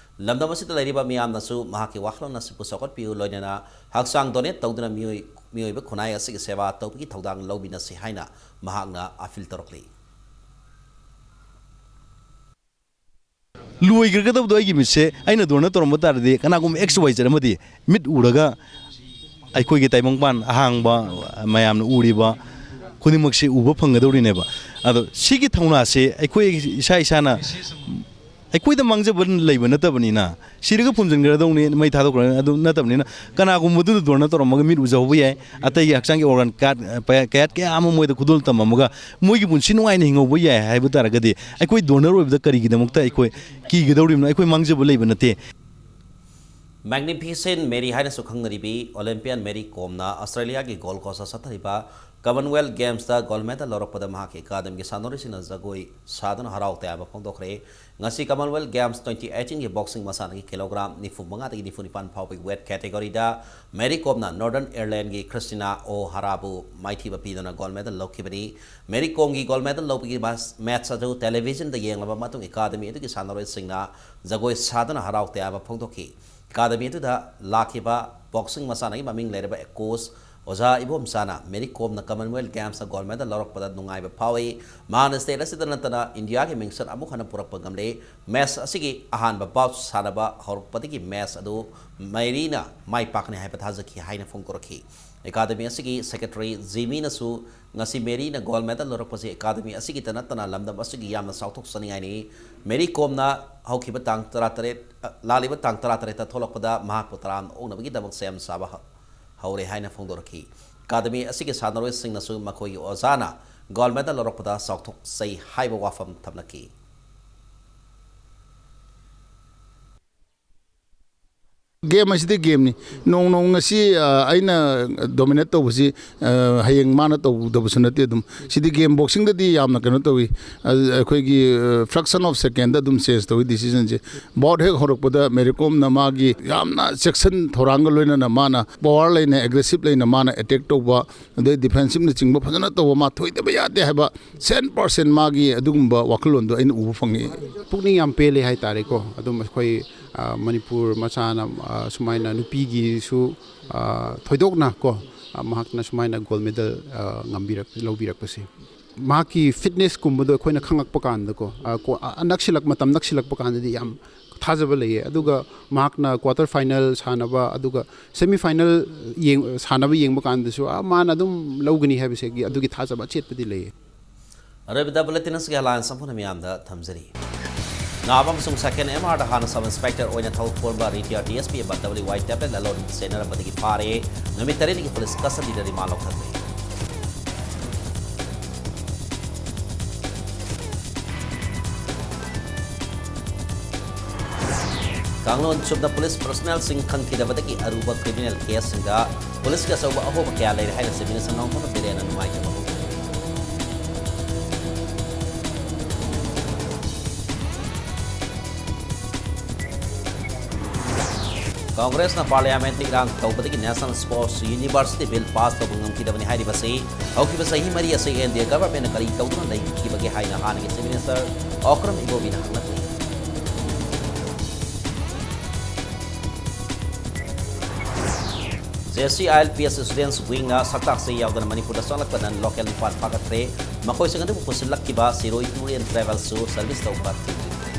ꯂꯝꯗꯝ ꯑꯁꯤꯗ ꯂꯩꯔꯤꯕ ꯃꯤꯌꯥꯝꯅꯁꯨ ꯃꯍꯥꯛꯀꯤ ꯋꯥꯈꯜꯂꯣꯟ ꯑꯁꯤꯕꯨ ꯆꯥꯎꯈꯠꯄꯤꯌꯨ, ꯂꯣꯏꯅꯅ ꯍꯛꯆꯥꯡ ꯗꯣꯅꯦꯠ ꯇꯧꯗꯨꯅ ꯃꯤꯑꯣꯏ, ꯃꯤꯑꯣꯏꯕ ꯈꯨꯟꯅꯥꯏ ꯑꯁꯤꯒꯤ ꯁꯦꯕꯥ ꯇꯧꯕꯒꯤ ꯊꯧꯗꯥꯡ ꯂꯧꯃꯤꯟꯅꯁꯤ ꯍꯥꯏꯅ ꯃꯍꯥꯛꯅ ꯑꯥꯄꯤꯜ ꯇꯧꯔꯛꯂꯤ꯫ ꯂꯣꯏꯈ꯭ꯔꯒꯗꯕꯗꯣ ꯑꯩꯒꯤ ꯃꯤꯠꯁꯦ ꯑꯩꯅ ꯗꯣꯅꯦꯠ ꯇꯧꯔꯝꯕ ꯇꯥꯔꯗꯤ ꯀꯅꯥꯒꯨꯝꯕ ꯑꯦꯛꯁ ꯋꯥꯏ ꯖꯦꯠ ꯑꯃꯗꯤ ꯃꯤꯠ ꯎꯔꯒ ꯑꯩꯈꯣꯏꯒꯤ ꯇꯥꯏꯕꯪꯄꯥꯟ ꯑꯍꯥꯡꯕ ꯃꯌꯥꯝꯅ ꯎꯔꯤꯕ ꯈꯨꯗꯤꯡꯃꯛꯁꯤ ꯎꯕ ꯐꯪꯒꯗꯧꯔꯤꯅꯦꯕ꯫ ꯑꯗꯣ ꯁꯤꯒꯤ ꯊꯧꯅꯥꯁꯦ ꯑꯩꯈꯣꯏ ꯏꯁꯥ ꯏꯁꯥꯅ ꯑꯩꯈꯣꯏꯗ ꯃꯥꯡꯖꯕ ꯂꯩꯕ ꯅꯠꯇꯕꯅꯤꯅ, ꯁꯤꯔꯒ ꯐꯨꯝꯖꯤꯟꯈ꯭ꯔꯗꯧꯅꯤ, ꯃꯩ ꯊꯥꯗꯣꯛꯈ꯭ꯔꯅꯤ, ꯑꯗꯨ ꯅꯠꯇꯕꯅꯤꯅ, ꯀꯅꯥꯒꯨꯝꯕꯗꯨꯅ ꯗꯣꯅꯔ ꯇꯧꯔꯝꯃꯒ ꯃꯤꯠ ꯎꯖꯍꯧꯕ ꯌꯥꯏ, ꯑꯇꯩꯒꯤ ꯍꯛꯆꯥꯡꯒꯤ ꯑꯣꯔꯒꯥꯟ ꯀꯌꯥ ꯀꯌꯥ ꯑꯃ ꯃꯣꯏꯗ ꯈꯨꯗꯣꯜ ꯇꯝꯃꯝꯃꯒ ꯃꯣꯏꯒꯤ ꯄꯨꯟꯁꯤ ꯅꯨꯡꯉꯥꯏꯅ ꯍꯤꯡꯍꯧꯕ ꯌꯥꯏ ꯍꯥꯏꯕ ꯇꯥꯔꯒꯗꯤ, ꯑꯩꯈꯣꯏ ꯗꯣꯅꯔ ꯑꯣꯏꯕꯗ ꯀꯔꯤꯒꯤꯗꯃꯛꯇ ꯑꯩꯈꯣꯏ ꯀꯤꯒꯗꯧꯔꯤꯕꯅꯣ? ꯑꯩꯈꯣꯏ ꯃꯥꯡꯖꯕ ꯂꯩꯕ ꯅꯠꯇꯦ꯫ Magnificent Mary ꯍꯥꯏꯅꯁꯨ ꯈꯪꯅꯔꯤꯕꯤ ꯑꯣꯂꯦꯝꯄꯤꯌꯥꯟ ꯃꯦꯔꯤ ꯀꯣꯝꯅ ꯑꯣꯁꯇ꯭ꯔꯦꯂꯤꯌꯥꯒꯤ ꯒꯣꯜ ꯀꯣꯁꯇ ꯆꯠꯊꯔꯤꯕ ꯀꯃꯟꯋꯦꯜꯊ ꯒꯦꯝꯁꯇ ꯒꯣꯜ ꯃꯦꯗꯜ ꯂꯧꯔꯛꯄꯗ ꯃꯍꯥꯛꯀꯤ ꯑꯦꯀꯥꯗꯃꯤꯒꯤ ꯁꯥꯟꯅꯔꯣꯏꯁꯤꯡꯅ ꯖꯒꯣꯏ ꯁꯥꯗꯨꯅ ꯍꯔꯥꯎ ꯇꯌꯥꯝꯕ ꯐꯣꯡꯗꯣꯛꯈ꯭ꯔꯦ꯫ ꯉꯁꯤ ꯀꯃꯟꯋꯦꯜꯊ ꯒꯦꯝꯁ ꯇ꯭ꯋꯦꯟꯇꯤ ꯑꯩꯠꯇꯤꯟꯒꯤ ꯕꯣꯛꯁꯤꯡ ꯃꯁꯥꯟꯅꯒꯤ ꯀꯤꯂꯣꯒ꯭ꯔꯥꯝ ꯅꯤꯐꯨ ꯃꯉꯥꯗꯒꯤ ꯅꯤꯐꯨ ꯅꯤꯄꯥꯟ ꯐꯥꯎꯕꯒꯤ ꯋꯦꯠ ꯀꯦꯇꯦꯒꯣꯔꯤꯗ ꯃꯦꯔꯤ ꯀꯣꯝꯅ ꯅꯣꯔꯗꯔꯟ ꯑꯥꯌꯔꯂꯦꯟꯒꯤ ꯈ꯭ꯔꯤꯁꯇꯤꯅꯥ ꯑꯣ ꯍꯔꯥꯕꯨ ꯃꯥꯏꯊꯤꯕ ꯄꯤꯗꯨꯅ gold medal ꯂꯧꯈꯤꯕꯅꯤ꯫ Mary ꯀꯣꯝꯒꯤ gold medal ꯂꯧꯕꯒꯤ ꯃꯥꯁ-, ꯃꯦꯠꯆ ꯑꯗꯨ ꯇꯦꯂꯤꯚꯤꯖꯟꯗ ꯌꯦꯡꯂꯕ ꯃꯇꯨꯡ ꯑꯦꯀꯥꯗꯃꯤ ꯑꯗꯨꯒꯤ ꯁꯥꯟꯅꯔꯣꯏꯁꯤꯡꯅ ꯖꯒꯣꯏ ꯁꯥꯗꯨꯅ ꯍꯔꯥꯎ ꯇꯌꯥꯝꯕ ꯐꯣꯡꯗꯣꯛꯈꯤ꯫ ꯑꯦꯀꯥꯗꯃꯤ ꯑꯗꯨꯗ ꯂꯥꯛꯈꯤꯕ ꯕꯣꯛꯁꯤꯡ ꯃꯁꯥꯟꯅꯒꯤ ꯃꯃꯤꯡ ꯂꯩꯔꯕ ꯀꯣꯆ ꯑꯣꯖꯥ ꯏꯕꯣꯝꯆꯥꯅ ꯃꯦꯔꯤ ꯀꯣꯝꯅ ꯀꯃꯟꯋꯦꯜꯊ ꯒꯦꯝꯁꯇ ꯒꯣꯜ ꯃꯦꯗꯜ ꯂꯧꯔꯛꯄꯗ ꯅꯨꯡꯉꯥꯏꯕ ꯐꯥꯎꯏ꯫ ꯃꯍꯥꯛꯅ ꯁ꯭ꯇꯦꯠ ꯑꯁꯤꯗ ꯅꯠꯇꯅ ꯏꯟꯗꯤꯌꯥꯒꯤ ꯃꯤꯡꯆꯠ ꯑꯃꯨꯛ ꯍꯟꯅ ꯄꯨꯔꯛꯄ ꯉꯝꯂꯦ꯫ ꯃꯦꯠꯆ ꯑꯁꯤꯒꯤ ꯑꯍꯥꯟꯕ ꯕꯥꯎꯠ ꯁꯥꯟꯅꯕ ꯍꯧꯔꯛꯄꯗꯒꯤ ꯃꯦꯠꯆ ꯑꯗꯨ ꯃꯦꯔꯤꯅ ꯃꯥꯏ ꯄꯥꯛꯀꯅꯤ ꯍꯥꯏꯕ ꯊꯥꯖꯈꯤ ꯍꯥꯏꯅ ꯐꯣꯡꯗꯣꯔꯛꯈꯤ꯫ ꯑꯦꯀꯥꯗꯃꯤ ꯑꯁꯤꯒꯤ ꯁꯦꯀ꯭ꯔꯦꯇꯔꯤ ꯖꯤꯃꯤꯅꯁꯨ ꯉꯁꯤ ꯃꯦꯔꯤꯅ ꯒꯣꯜ ꯃꯦꯗꯜ ꯂꯧꯔꯛꯄꯁꯤ ꯑꯦꯀꯥꯗꯃꯤ ꯑꯁꯤꯒꯤꯇ ꯅꯠꯇꯅ ꯂꯝꯗꯝ ꯑꯁꯤꯒꯤ ꯌꯥꯝꯅ ꯆꯥꯎꯊꯣꯛꯆꯅꯤꯡꯉꯥꯏꯅꯤ꯫ ꯃꯦꯔꯤ ꯀꯣꯝꯅ ꯍꯧꯈꯤꯕ ꯇꯥꯡ ꯇꯔꯥꯇꯔꯦꯠ, ꯑ, ꯂꯥꯛꯂꯤꯕ ꯇꯥꯡ ꯇꯔꯥꯇꯔꯦꯠꯇ ꯊꯣꯛꯂꯛꯄꯗ ꯃꯍꯥꯛꯄꯨ ꯇꯔꯥꯝꯅ ꯑꯣꯛꯅꯕꯒꯤꯗꯃꯛ ꯁꯦꯝ ꯁꯥꯕ ꯍ-, ꯍꯧꯔꯦ ꯍꯥꯏꯅ ꯐꯣꯡꯗꯣꯔꯛꯈꯤ꯫ ꯑꯦꯀꯥꯗꯃꯤ ꯑꯁꯤꯒꯤ ꯁꯥꯟꯅꯔꯣꯏꯁꯤꯡꯅꯁꯨ ꯃꯈꯣꯏꯒꯤ ꯑꯣꯖꯥꯅ ꯒꯣꯜ ꯃꯦꯗꯜ ꯂꯧꯔꯛꯄꯗ ꯆꯥꯎꯊꯣꯛꯆꯩ ꯍꯥꯏꯕ ꯋꯥꯐꯝ ꯊꯝꯂꯛꯈꯤ꯫ ꯒꯦꯝ ꯍꯥꯏꯁꯤꯗꯤ ꯒꯦꯝꯅꯤ꯫ ꯅꯣꯡ ꯅꯣꯡ ꯉꯁꯤ, ꯑ, ꯑꯩꯅ ꯗꯣꯃꯤꯅꯦꯠ ꯇꯧꯕꯁꯤ, ꯑ, ꯍꯌꯦꯡ ꯃꯥꯅ ꯇꯧꯗꯕꯁꯨ ꯅꯠꯇꯦ꯫ ꯑꯗꯨꯝ ꯁꯤꯗꯤ ꯒꯦꯝ, ꯕꯣꯛꯁꯤꯡꯗꯗꯤ ꯌꯥꯝꯅ ꯀꯩꯅꯣ ꯇꯧꯏ꯫ ꯑ, ꯑꯩꯈꯣꯏꯒꯤ, ꯑ, fraction of secondꯗ ꯑꯗꯨꯝ ꯆꯦꯟꯖ ꯇꯧꯏ ꯗꯤꯁꯤꯖꯟꯁꯦ꯫ ꯕꯥꯎꯠ ꯍꯦꯛ ꯍꯧꯔꯛꯄꯗ ꯃꯦꯔꯤ ꯀꯣꯝꯅ ꯃꯥꯒꯤ ꯌꯥꯝꯅ ꯆꯦꯛꯁꯤꯟ ꯊꯧꯔꯥꯡꯒ ꯂꯣꯏꯅꯅ ꯃꯥꯅ ꯄꯋꯥꯔ ꯂꯩꯅ, ꯑꯦꯒ꯭ꯔꯦꯁꯤꯞ ꯂꯩꯅ ꯃꯥꯅ ꯑꯦꯇꯦꯛ ꯇꯧꯕ, ꯑꯗꯩ ꯗꯤꯐꯦꯟꯁꯤꯞꯅꯆꯤꯡꯕ ꯐꯖꯅ ꯇꯧꯕ, ꯃꯥ ꯊꯣꯏꯗꯕ ꯌꯥꯗꯦ ꯍꯥꯏꯕ ꯁꯦꯟ ꯄꯥꯔꯁꯦꯟ ꯃꯥꯒꯤ ꯑꯗꯨꯒꯨꯝꯕ ꯋꯥꯈꯜꯂꯣꯟꯗꯣ ꯑꯩꯅ ꯎꯕ ꯐꯪꯉꯤ꯫ ꯄꯨꯛꯅꯤꯡ ꯌꯥꯝ ꯄꯦꯜꯂꯦ ꯍꯥꯏꯇꯥꯔꯦꯀꯣ꯫ ꯑꯗꯨꯝ ꯑꯩꯈꯣꯏ, ꯑ, ꯃꯅꯤꯄꯨꯔ ꯃꯆꯥꯅ, ꯑ, ꯁꯨꯃꯥꯏꯅ ꯅꯨꯄꯤꯒꯤꯁꯨ, ꯑ, ꯊꯣꯏꯗꯣꯛꯅ ꯀꯣ, ꯑ, ꯃꯍꯥꯛꯅ ꯁꯨꯃꯥꯏꯅ ꯒꯣꯜ ꯃꯦꯗꯜ, ꯑ, ꯉꯝꯕꯤꯔꯛ-, ꯂꯧꯕꯤꯔꯛꯄꯁꯦ꯫ ꯃꯍꯥꯛꯀꯤ ꯐꯤꯠꯅꯦꯁꯀꯨꯝꯕꯗꯣ ꯑꯩꯈꯣꯏꯅ ꯈꯪꯉꯛꯄ ꯀꯥꯟꯗꯀꯣ, ꯑ, ꯀꯣ-, ꯑ, ꯅꯛꯁꯤꯜꯂꯛ-, ꯃꯇꯝ ꯅꯛꯁꯤꯜꯂꯛꯄ ꯀꯥꯟꯗꯗꯤ ꯌꯥꯝ ꯊꯥꯖꯕ ꯂꯩꯌꯦ꯫ ꯑꯗꯨꯒ ꯃꯍꯥꯛꯅ ꯀ꯭ꯋꯥꯇꯔ ꯐꯥꯏꯅꯦꯜ ꯁꯥꯟꯅꯕ, ꯑꯗꯨꯒ ꯁꯦꯃꯤ ꯐꯥꯏꯅꯦꯜ ꯌꯦꯡ-, ꯁꯥꯟꯅꯕ ꯌꯦꯡꯕ ꯀꯥꯟꯗꯁꯨ, ꯑ, ꯃꯥꯅ ꯑꯗꯨꯝ ꯂꯧꯒꯅꯤ ꯍꯥꯏꯕꯁꯤꯒꯤ ꯑꯗꯨꯒꯤ ꯊꯥꯖꯕ ꯑꯆꯦꯠꯄꯗꯤ ꯂꯩꯌꯦ꯫ ꯑꯔꯣꯏꯕꯗ ꯕꯨꯂꯦꯇꯤꯟ ꯑꯁꯤꯒꯤ ꯍꯦꯗꯂꯥꯏꯟꯁ ꯁꯝꯐꯨꯅ ꯃꯤꯌꯥꯝꯗ ꯊꯝꯖꯔꯤ꯫ ꯅꯥꯕ ꯑꯃꯁꯨꯡ ꯁꯦꯀꯦꯟ ꯑꯦꯝ ꯑꯥꯔꯗ ꯍꯥꯟꯅ ꯁꯕ ꯏꯟꯁꯄꯦꯛꯇꯔ ꯑꯣꯏꯅ ꯊꯕꯛ ꯄꯨꯔꯝꯕ ꯔꯤꯇꯥꯌꯔ ꯗꯤ ꯑꯦꯁ ꯄꯤ ꯑꯃ ꯗꯕꯜꯌꯨ ꯋꯥꯏ ꯇꯦꯕ꯭ꯂꯦꯠ ꯂꯂꯣꯟ ꯆꯦꯟꯅꯔꯝꯕꯗꯒꯤ ꯐꯥꯔꯦ꯫ ꯅꯨꯃꯤꯠ ꯇꯔꯦꯠꯅꯤꯒꯤ ꯄꯨꯂꯤꯁ ꯀꯁꯇꯗꯤꯗ ꯔꯤꯃꯥꯟ ꯂꯧꯊꯈ꯭ꯔꯦ꯫ ꯀꯥꯡꯂꯣꯟ ꯆꯨꯝꯅ ꯄꯨꯂꯤꯁ ꯄꯔꯁꯣꯅꯦꯜꯁꯤꯡ ꯈꯪꯈꯤꯗꯕꯗꯒꯤ ꯑꯔꯨꯕ ꯀ꯭ꯔꯤꯃꯤꯅꯦꯜ ꯀꯦꯁꯁꯤꯡꯗ ꯄꯨꯂꯤꯁꯀꯤ ꯑꯆꯧꯕ ꯑꯍꯣꯕ ꯀꯌꯥ ꯂꯩꯔꯦ ꯍꯥꯏꯅ ꯆꯤꯐ ꯃꯤꯅꯤꯁꯇꯔ ꯅꯣꯡꯊꯣꯝꯕꯝ ꯕꯤꯔꯦꯟꯅ ꯅꯨꯡꯉꯥꯏꯇꯕ ꯐꯣꯡꯗꯣꯛꯈꯤ꯫ ꯀꯪꯒ꯭ꯔꯦꯁꯅ ꯄꯥꯔꯂꯤꯌꯥꯃꯦꯟꯠꯇ ꯏꯔꯥꯡ ꯇꯧꯕꯗꯒꯤ national sports university bill pass ꯇꯧꯕ ꯉꯝꯈꯤꯗꯕꯅꯤ ꯍꯥꯏꯔꯤꯕꯁꯤ ꯍꯧꯈꯤꯕ ꯆꯍꯤ ꯃꯔꯤ ꯑꯁꯤ ꯑꯦꯟ ꯗꯤ ꯑꯦ ꯒꯚꯔꯟꯃꯦꯟꯠꯅ ꯀꯔꯤ ꯇꯧꯗꯨꯅ ꯂꯩꯈꯤꯕꯒꯦ ꯍꯥꯏꯅ ꯍꯥꯟꯅꯒꯤ ꯆꯤꯐ ꯃꯤꯅꯤꯁꯇꯔ ꯑꯣꯀ꯭ꯔꯝ ꯏꯕꯣꯕꯤꯅ ꯍꯪꯂꯛꯂꯤ꯫ J C I L P S ꯁ꯭ꯇꯨꯗꯦꯟꯠꯁ ꯋꯤꯡꯅ ꯁꯛꯇꯥꯛ ꯆꯦ ꯌꯥꯎꯗꯅ ꯃꯅꯤꯄꯨꯔꯗ ꯆꯪꯂꯛꯄ ꯅꯟ ꯂꯣꯀꯦꯜ ꯅꯤꯄꯥꯟ ꯐꯥꯒꯠꯈ꯭ꯔꯦ꯫ ꯃꯈꯣꯏꯁꯤꯡ ꯑꯗꯨꯕꯨ ꯄꯨꯁꯤꯜꯂꯛꯈꯤꯕ ꯁꯤꯔꯣꯏ ꯇꯨꯔ ꯑꯦꯟ ꯇ꯭ꯔꯥꯚꯦꯜꯁꯁꯨ ꯁꯔꯚꯤꯁ ꯇꯧꯕ ꯊꯤꯡꯖꯤꯟꯈ꯭ꯔꯦ꯫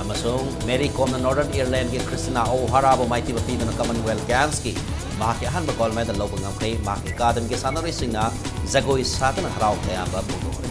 ꯑꯃꯁꯨꯡ ꯃꯦꯔꯤ ꯀꯣꯝꯅ ꯅꯣꯔꯗꯔꯟ ꯑꯥꯌꯔꯂꯦꯟꯒꯤ ꯈ꯭ꯔꯤꯁꯇꯤꯅꯥ ꯑꯣꯍꯥꯔꯥꯕꯨ ꯃꯥꯏꯊꯤꯕ ꯄꯤꯗꯨꯅ ꯀꯃꯟꯋꯦꯜꯊ ꯒꯦꯝꯁꯀꯤ ꯃꯍꯥꯛꯀꯤ ꯑꯍꯥꯟꯕ ꯒꯣꯜꯗ ꯃꯦꯗꯜ ꯂꯧꯕ ꯉꯝꯈ꯭ꯔꯦ꯫ ꯃꯍꯥꯛꯀꯤ ꯑꯦꯀꯥꯗꯃꯤꯒꯤ ꯁꯥꯟꯅꯔꯣꯏꯁꯤꯡꯅ ꯖꯒꯣꯏ ꯁꯥꯗꯨꯅ ꯍꯔꯥꯎ ꯇꯌꯥꯝꯕ ꯐꯣꯡꯗꯣꯛꯈ꯭ꯔꯦ꯫